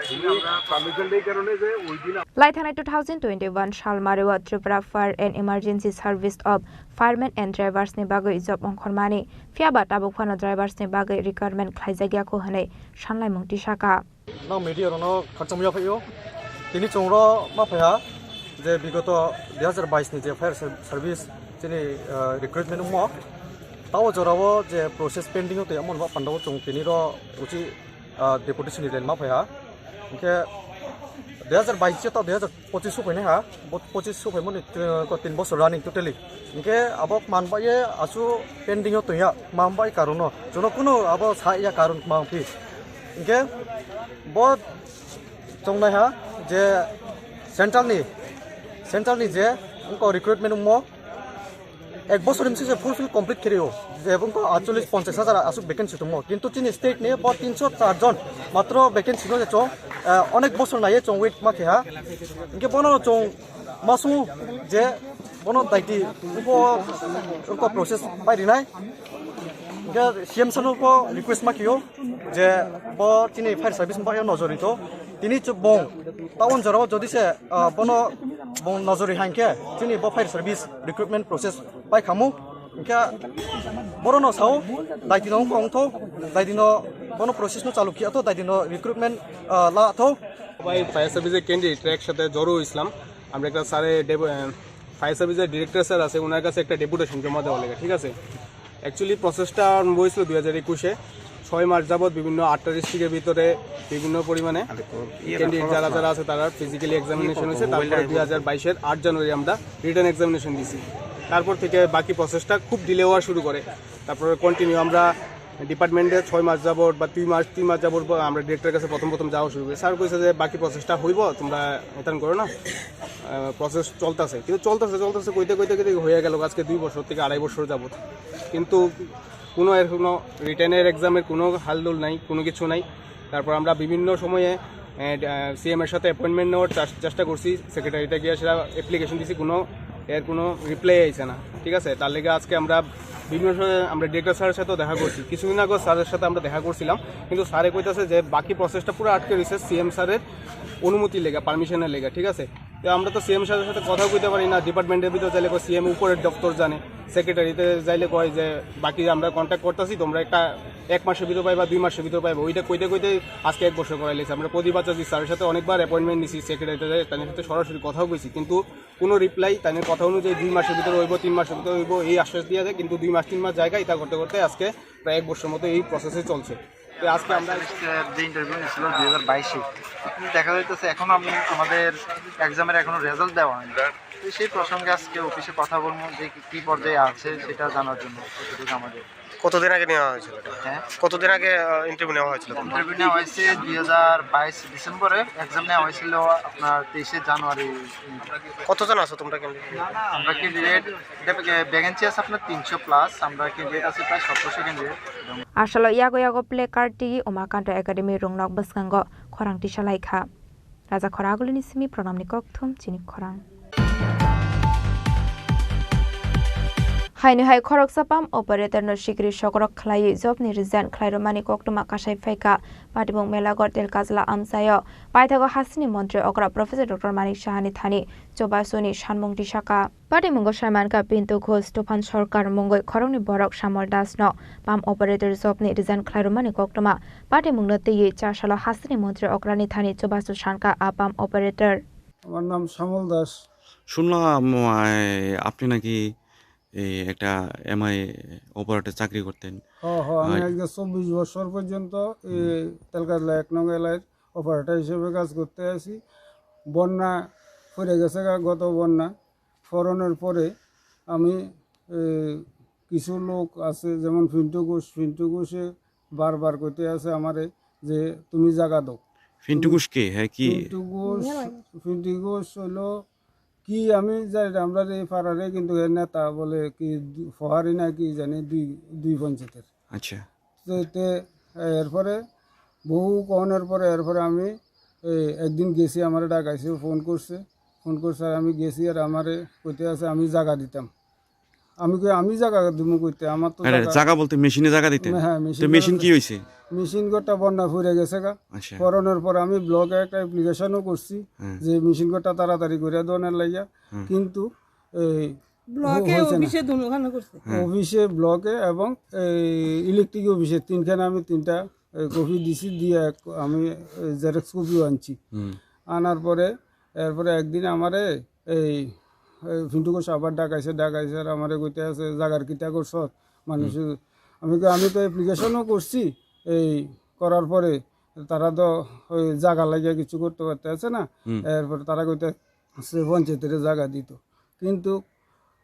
তুমি পারমিশন নেই কারণে যে ওই দিন Laithanai two thousand twenty-one sal mario Tripura Fire and Emergency Service of Firemen and Drivers ni bagwi job ongkhormani. Phiya ba tabuk phano drivers ni bagwi requirement khlaijak ya kho hwnwi sanlaimung tisaka. Nang media rokno khakchangma yaphaio. Tini chwng ro ma phaiha je bigoto dui hazar bais ni je fire ser-, service chini, ah, recruitment wngmo. Tao jorao je process pending o tei amoni ba pandao chwng tini ro uchi, ah, deputation ni line ma phaiha. Hingke dui hazar bais se to dui hazar pochis sophainai ha, bo pochis sophaimani, eh, ko tin bosor running totally. Hingke abo manbai ye asu pending o toya, manbai karon no. Jono kuno abo sa ya karon manphi. Hingke bo chongnai ha je central ni, central ni je wngko recruitment wngmo. Ek bosor ni bisi se fulfill complete khe rio, je bung ko atchollish ponchash hajar asuk vacancy tongmo, kintu chini state ni bo tinso char jon matro vacancy no je chong, eh, onek bosor naiye chong wait ma khe ha. Hingke bono chong masu je bono daiti bo, bo process pai rinai. Hingke C M sir no bo request ma khio je bo chini fire service ni bagwi nojor rito. Tini chwng bong town jorao jodi se, ah, bono bong nojor ri hangke chini bo fire service recruitment process pai khamu. Hingke boro no sao, daiti no wngkha wngtho, daiti no bono process no chalu khia tho, daiti no recruitment, ah, la tho. Bai fire service candidate ek sathe joro islam. Amra ekta sare debo-, eh, fire service director sir ase, onar kache ekta deputation joma dewa lage, thik ase? Actually, process ta arambo hoyesil dui hazar ekush e, choi mas jabot bibhinno atta district er bhitore bibhinno porimane candidate jara jara ase tarar physically examination hoyse, tarpore dui hazar bais er aat January amra written examination disi, tarpor theke baki process ta khub delay owa shuru kore, tarpore continue amra department e choi mas jabot ba dui mas tin mas jabot bo amra director er kache prothom prothom jawa shuru kori, sir koise je baki process ta hoibo, tomra etan koro na, ah, process choltase, kintu choltase choltase koite koite koite hoye gelo ajke dui bochor theke arai bochor jabot, kintu kuno er kuno written er exam er kuno haldol nai, kuno kichu nai, tarpor amra bibhinno somoye, eh, ah, C M er sathe appointment newar chas-, chesta korchi, secretary te giye sera application disi, kuno er kuno reply aise na, thik ase? Tar lege ajke amra bibhinno somoye amra director sir er sathe dekha korchi, kichudin age sir er sathe amra dekha korchilam, kintu sir e koitase je baki process ta puro atke royse C M sir er onumotir lega, permission er lega, thik ase? To amra to C M sir er sathe kotha koite pari na, department er bhitore jaile ko C M uporer doptor jane, secretary te jaile koi je baki amra contact kortasi, tomra ekta ek masor bhitore paiba, dui masor bhitore paiba, oita koite koite ajke ek bochor korai laise. Amra Prodip Acharya sir er sathe onekbar appointment nisi, secretary te jai, tar sathe sorasori kotha koisi, kintu kuno reply, tar kotha onujai dui masor bhitore oibo, tin masor bhitore oibo, ei ashwas diya jai, kintu dui mas tin mas jayega, eta korte korte ajke pray ek bochor moto ei process e cholse. To ajke amra যে ইন্টারভিউ নিয়েছিল দুই হাজার বাইশে, দেখা যাইতেছে এখন আমি, আমাদের এক্সামের এখনো রেজাল্ট দেওয়া হয়নি। তো সেই প্রসঙ্গে আজকে অফিসে কথা বলবো যে কি, কি পর্যায়ে আছে সেটা জানার জন্য, কতটুকু আমাদের। কতদিন আগে নেওয়া হয়েছিল এটা? হ্যাঁ? কতদিন আগে, আহ, ইন্টারভিউ নেওয়া হয়েছিল তোমরা? ইন্টারভিউ নেওয়া হয়েছে দুই হাজার বাইশ ডিসেম্বরে, এক্সাম নেওয়া হয়েছিল আপনার তেইশে জানুয়ারি। কতজন আছো তোমরা ক্যান্ডিডেট? না, না, আমরা ক্যান্ডিডেট, এটা ভ্যাকেন্সি আছে আপনার তিনশো প্লাস, আমরা ক্যান্ডিডেট আছে প্রায় সতেরোশো candidate. Asalo yago yago play card tigi Umakanta Academy rungnok bwskango khorang tisa lai kha. Raja Khoragulini simi pranamni kokthum chini khorang. Haini hai khoroksa pump operator no sikri sokrok khlaiwi job ni resign khlairwmani koktwma kasai phaikha. Patimung Melaghor Telkajla amchaio paithago hasteni montri okra Professor Doctor Manik Sahani thani chobasuni sanmung tisaka. Patimungo saimankha Pintu Ghosh, Tuphan Sarkar mungwi khoroknwi borok Samol Das no pump operator job ni resign khlairwmani koktwma. Patimungno twiwi chasalo hasteni montri okrani thani chubachu sankha a pump operator. আমার নাম শ্যামল দাস। শুনলাম, আহ, আপনি নাকি এই একটা MI operator চাকরি করতেন। হ্যাঁ, হ্যাঁ, আমি আহ, আজকে চব্বিশ বছর পর্যন্ত এই তেলকাজলা এক নং এলাইর অপারেটর হিসেবে কাজ করতে আছি। বন্যা পড়ে গেছে গা, গত বন্যা। ফরনের পরে আমি, এ, কিছু লোক আছে, যেমন ফিন্টু ঘোষ, ফিন্টু ঘোষে বারবার কইতে আছে আমারে যে, "তুমি জায়গা দাও।" ফিন্টু তুমি ঘোষ কে? হ্যাঁ, কি? ফিন্টু ঘোষ, ফিন্টু ঘোষ হইলো কি, আমি জানি না, আমরা এই পাড়ারে কিন্তু এর নেতা বলে কি, দু-, ফহারি না কি জানি, দুই, দুই পঞ্চায়েতের। আচ্ছা। তো এতে এরপরে বহু কনের পরে এরপরে আমি, এ, একদিন গেছি, আমারে ডাকাইছে, ফোন করছে, ফোন করছে, আর আমি গেছি, আর আমারে কইতে আছে আমি জায়গা দিতাম। আমি কই, "আমি জায়গা দিমু কইতে, আমার তো আরে, জায়গা।" জায়গা বলতে মেশিনে জায়গা দিতেন? হ্যাঁ, তো মেশিন মেশিন কি হইছে? মেশিন ঘরটা বন্যা ফুরে গেছে গা। আচ্ছা। ফরানোর পর আমি ব্লকে একটা অ্যাপ্লিকেশনও করছি হুম। যে মেশিন ঘরটা তাড়াতাড়ি করে দেওয়ার লাগিয়া। হুম। কিন্তু এই ব্লকে, হয়েছে না। অফিসে দুখানে করছে। হুম। অফিসে, ব্লকে এবং এই ইলেকট্রিক অফিসে তিনখানে আমি তিনটা, এ, কপি দিছি, দিয়ে এক, আমি, এ, জেরক্স কপিও আনছি। হুম। আনার পরে, এরপরে একদিন আমারে এই, এই ফিন্টু ঘোষ আবার ডাকাইছে, ডাকাইছে আর আমারে কইতে আছে, "জাগার কিতা করছ?" মানুষ, হুম। আমি কই, "আমি তো অ্যাপ্লিকেশনও করছি, এই করার পরে তারা তো ওই জাগা লাগিয়া কিছু করতে পারতে আছে না।" হুম। এরপরে তারা কইতে আছে পঞ্চায়েতের জায়গা দিত, কিন্তু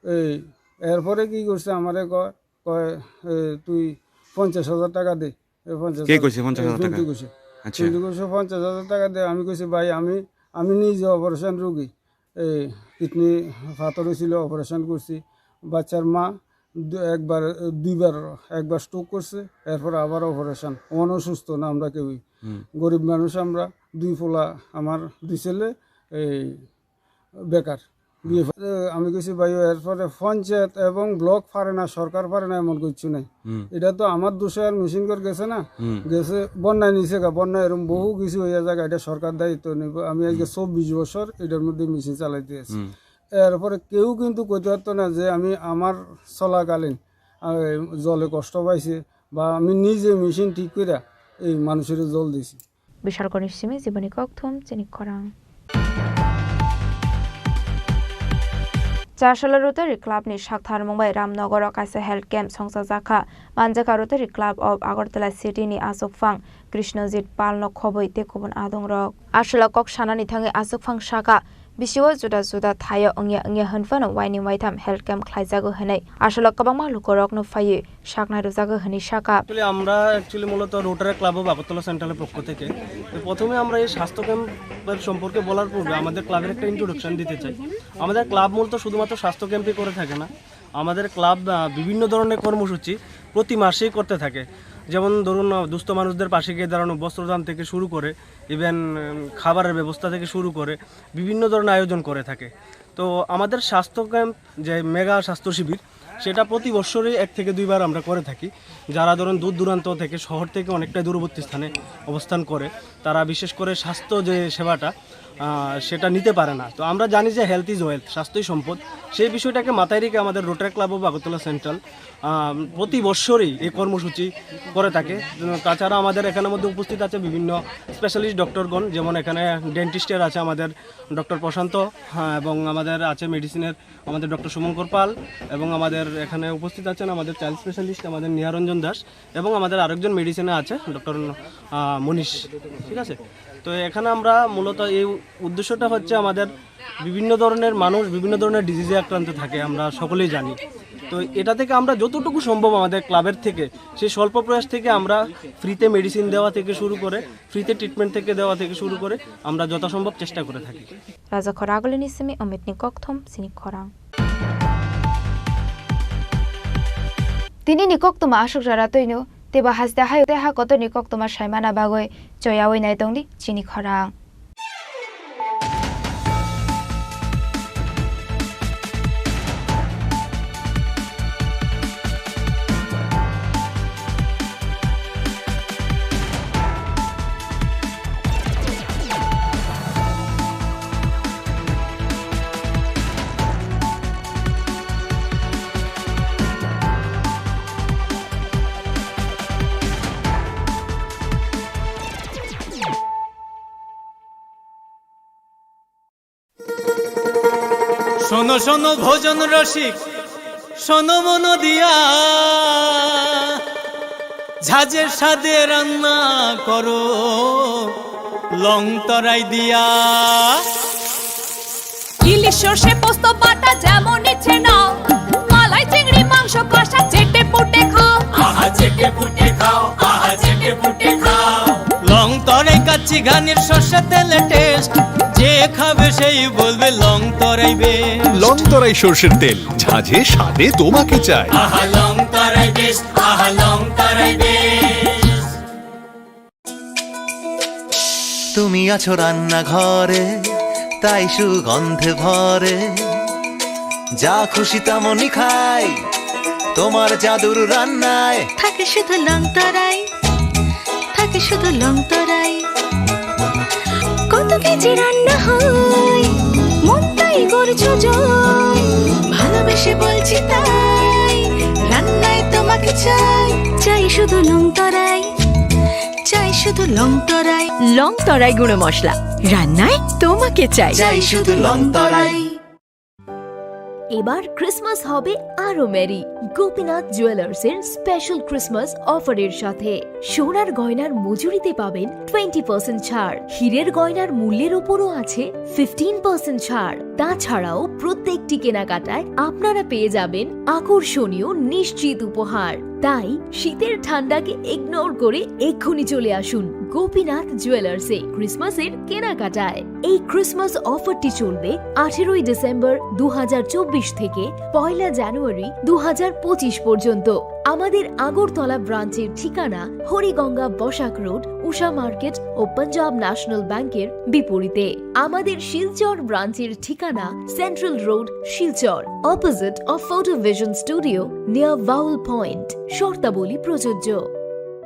এই এরপরে কি করছে, আমারে কয়, কয়, "এ, তুই পঞ্চাশ হাজার টাকা দে।" এ পঞ্চাশ কে হাজার, কইছে পঞ্চাশ হাজার এই টাকা? পিন্টু কইছে। আচ্ছা। পিন্টু কইছে, "পঞ্চাশ হাজার টাকা দে।" আমি কইছি, "ভাই, আমি, আমি নিজে অপারেশন রোগী, এই কিডনি পাথর হয়েছিল, অপারেশন করছি, বাচ্চার মা দু-, একবার, দুইবার, একবার স্ট্রোক করছে, এরপর আবার অপারেশন, অন সুস্থ না আমরা কেউই, হুম। গরিব মানুষ আমরা, দুই পোলা, আমার দুই ছেলে, এই বেকার।" হুম। বিয়ে ফ-, এ, আমি কইছি, "ভাই, এরপরে পঞ্চায়েত এবং ব্লক পারে না, সরকার পারে না, এমন কিছু নাই। হুম। এটা তো আমার দোষে আর মেশিন ঘর গেছে না, হুম। গেছে বন্যায় নিছে গা, বন্যা এরকম বহু কিছু হইয়া যায়, এটা সরকার দায়িত্ব নিব।" আমি আজকে হুম। চব্বিশ বছর এটার মধ্যে মেশিন চালাইতে আছি। হুম। এরপরে কেউ কিন্তু কইতে পারতো না যে আমি আমার চলাকালীন, আহ, জলে কষ্ট পাইছে বা আমি নিজে মেশিন ঠিক করে এই মানুষের জল দিছি। Bishalkoni simi jiboni kokthum chini khorang. Chasala Rotary Club ni sakthar mungbai Ramnagar o kaisa health camp songchajak kha. Manjakha Rotary Club of Agartala City ni achukphang Krishnojit Pal no khobwi tei kubun adongrok. Aswla kok sanani thangwi achukphang saka, bisio juda juda thaio wngya wngya hwnphano waini waitham health camp khlaijago hwnwi. Aswla kwbangma lukurokno phaiwi saknai rwjago hwnwi saka. Actually, আমরা actually মূলত rotary club of Agartala সেন্ট্রালের পক্ষ থেকে। তো প্রথমে আমরা এই স্বাস্থ্য ক্যাম্পের সম্পর্কে বলার পূর্বে আমাদের ক্লাবের একটা ইন্ট্রোডাকশন দিতে চাই। আমাদের ক্লাব মূলত শুধুমাত্র স্বাস্থ্য ক্যাম্পই করে থাকে না, আমাদের ক্লাব, আহ, বিভিন্ন ধরনের কর্মসূচি প্রতি মাসেই করতে থাকে। যেমন ধরুন, আহ, দুস্থ মানুষদের পাশে গিয়ে দাঁড়ানো, বস্ত্রদান থেকে শুরু করে, ইভেন, উম, খাবারের ব্যবস্থা থেকে শুরু করে বিভিন্ন ধরনের আয়োজন করে থাকে। তো আমাদের স্বাস্থ্য ক্যাম্প, যে মেগা স্বাস্থ্য শিবির, সেটা প্রতি বছরই এক থেকে দুইবার আমরা করে থাকি। যারা ধরুন দূর দূরান্ত থেকে, শহর থেকে অনেকটাই দূরবর্তী স্থানে অবস্থান করে, তারা বিশেষ করে স্বাস্থ্য যে সেবাটা, আহ, সেটা নিতে পারে না। তো আমরা জানি যে হেলথ ইজ ওয়েলথ, স্বাস্থ্যই সম্পদ। সেই বিষয়টাকে মাথায় রেখে আমাদের রোটারি ক্লাব অফ আগরতলা সেন্ট্রাল, আহ, প্রতি বছরই এই কর্মসূচি করে থাকে। তাছাড়া আমাদের এখানের মধ্যে উপস্থিত আছে বিভিন্ন স্পেশালিস্ট ডক্টরগণ, যেমন এখানে ডেন্টিস্টের আছে আমাদের ডক্টর প্রশান্ত, হ্যাঁ, এবং আমাদের আছে মেডিসিনের আমাদের ডক্টর শুভঙ্কর পাল, এবং আমাদের এখানে উপস্থিত আছেন আমাদের চাইল্ড স্পেশালিস্ট আমাদের নিহারঞ্জন দাস, এবং আমাদের আরেকজন মেডিসিনে আছে ডক্টর, আহ, মনীষ। ঠিক আছে, তো এখানে আমরা মূলত এই উদ্দেশ্যটা হচ্ছে আমাদের বিভিন্ন ধরনের মানুষ বিভিন্ন ধরনের ডিজিজে আক্রান্ত থাকে, আমরা সকলেই জানি। তো এটা থেকে আমরা যতটুকু সম্ভব আমাদের ক্লাবের থেকে, সেই স্বল্প প্রয়াস থেকে আমরা ফ্রিতে মেডিসিন দেওয়া থেকে শুরু করে, ফ্রিতে ট্রিটমেন্ট থেকে দেওয়া থেকে শুরু করে আমরা যথাসম্ভব চেষ্টা করে থাকি। Raja Khoragulini simi Omitni kokthum chini khorang. Tini ni koktuma aswk jora twino teibo haste hayo tei ha kotor ni koktuma saimana bagwi choyawi nai tongdi chini khorang. শোনো শোনো ভোজন রসিক, শোনো মন দিয়া, ঝাঁঝে স্বাদে রান্না করো লং তরাই দিয়া। ইলিশ সর্ষে পোস্ত বাটা যেমন ইচ্ছে নাও, মালাই চিংড়ি মাংস কষা চেটে পুটে খাও। আহা চেটে পুটে খাও, আহা চেটে পুটে খাও। লং তরাই কাচ্চি ঘানির সর্ষে তেলে টেস্ট, যে খাবে সেই বলবে লং তরাই বেস্ট। লং তরাই সর্ষের তেল, ঝাঁঝে স্বাদে তোমাকে চাই। আহা লং তরাই বেস্ট, আহা লং তরাই বেস্ট। আছো রান্নাঘরে, তাই সুগন্ধে ভরে। যা খুশি তেমনই খাই, তোমার জাদুর রান্নায়। থাকে শুধু লং তরাই, থাকে শুধু লং তরাই। কত কেজি রান্না হয়, মনটাই করছো জয়। ভালোবেসে বলছি তাই, রান্নায় তোমাকে চাই। চাই শুধু লং তরাই, চাই শুধু লং তরাই। লং তরাই গুঁড়ো মশলা, রান্নায় তোমাকে চাই। চাই শুধু লং তরাই। এবার ক্রিসমাস হবে আরো মেরি গোপীনাথ জুয়েলার্স এর স্পেশাল ক্রিসমাস অফারের সাথে। সোনার গয়নার মজুরিতে পাবেন টোয়েন্টি পার্সেন্ট ছাড়, হীরের গয়নার মূল্যের উপরও আছে ফিফটিন পার্সেন্ট ছাড়। তাছাড়াও প্রত্যেকটি কেনাকাটায় আপনারা পেয়ে যাবেন আকর্ষণীয় নিশ্চিত উপহার। তাই শীতের ঠান্ডাকে ইগনোর করে এক্ষুনি চলে আসুন গোপীনাথ জুয়েলার্সে ক্রিসমাসের কেনাকাটায়। এই ক্রিসমাস অফারটি চলবে আঠেরোই ডিসেম্বর দু হাজার চব্বিশ থেকে পয়লা জানুয়ারি দু হাজার পঁচিশ পর্যন্ত। আমাদের আগরতলা ব্রাঞ্চের ঠিকানা হরিগঙ্গা বসাক রোড, উষা মার্কেট ও পাঞ্জাব ন্যাশনাল ব্যাংকের বিপরীতে। আমাদের শিলচর ব্রাঞ্চের ঠিকানা central road, Silchar, opposite of photo vision studio, near Bhaul point. শর্তাবলী প্রযোজ্য।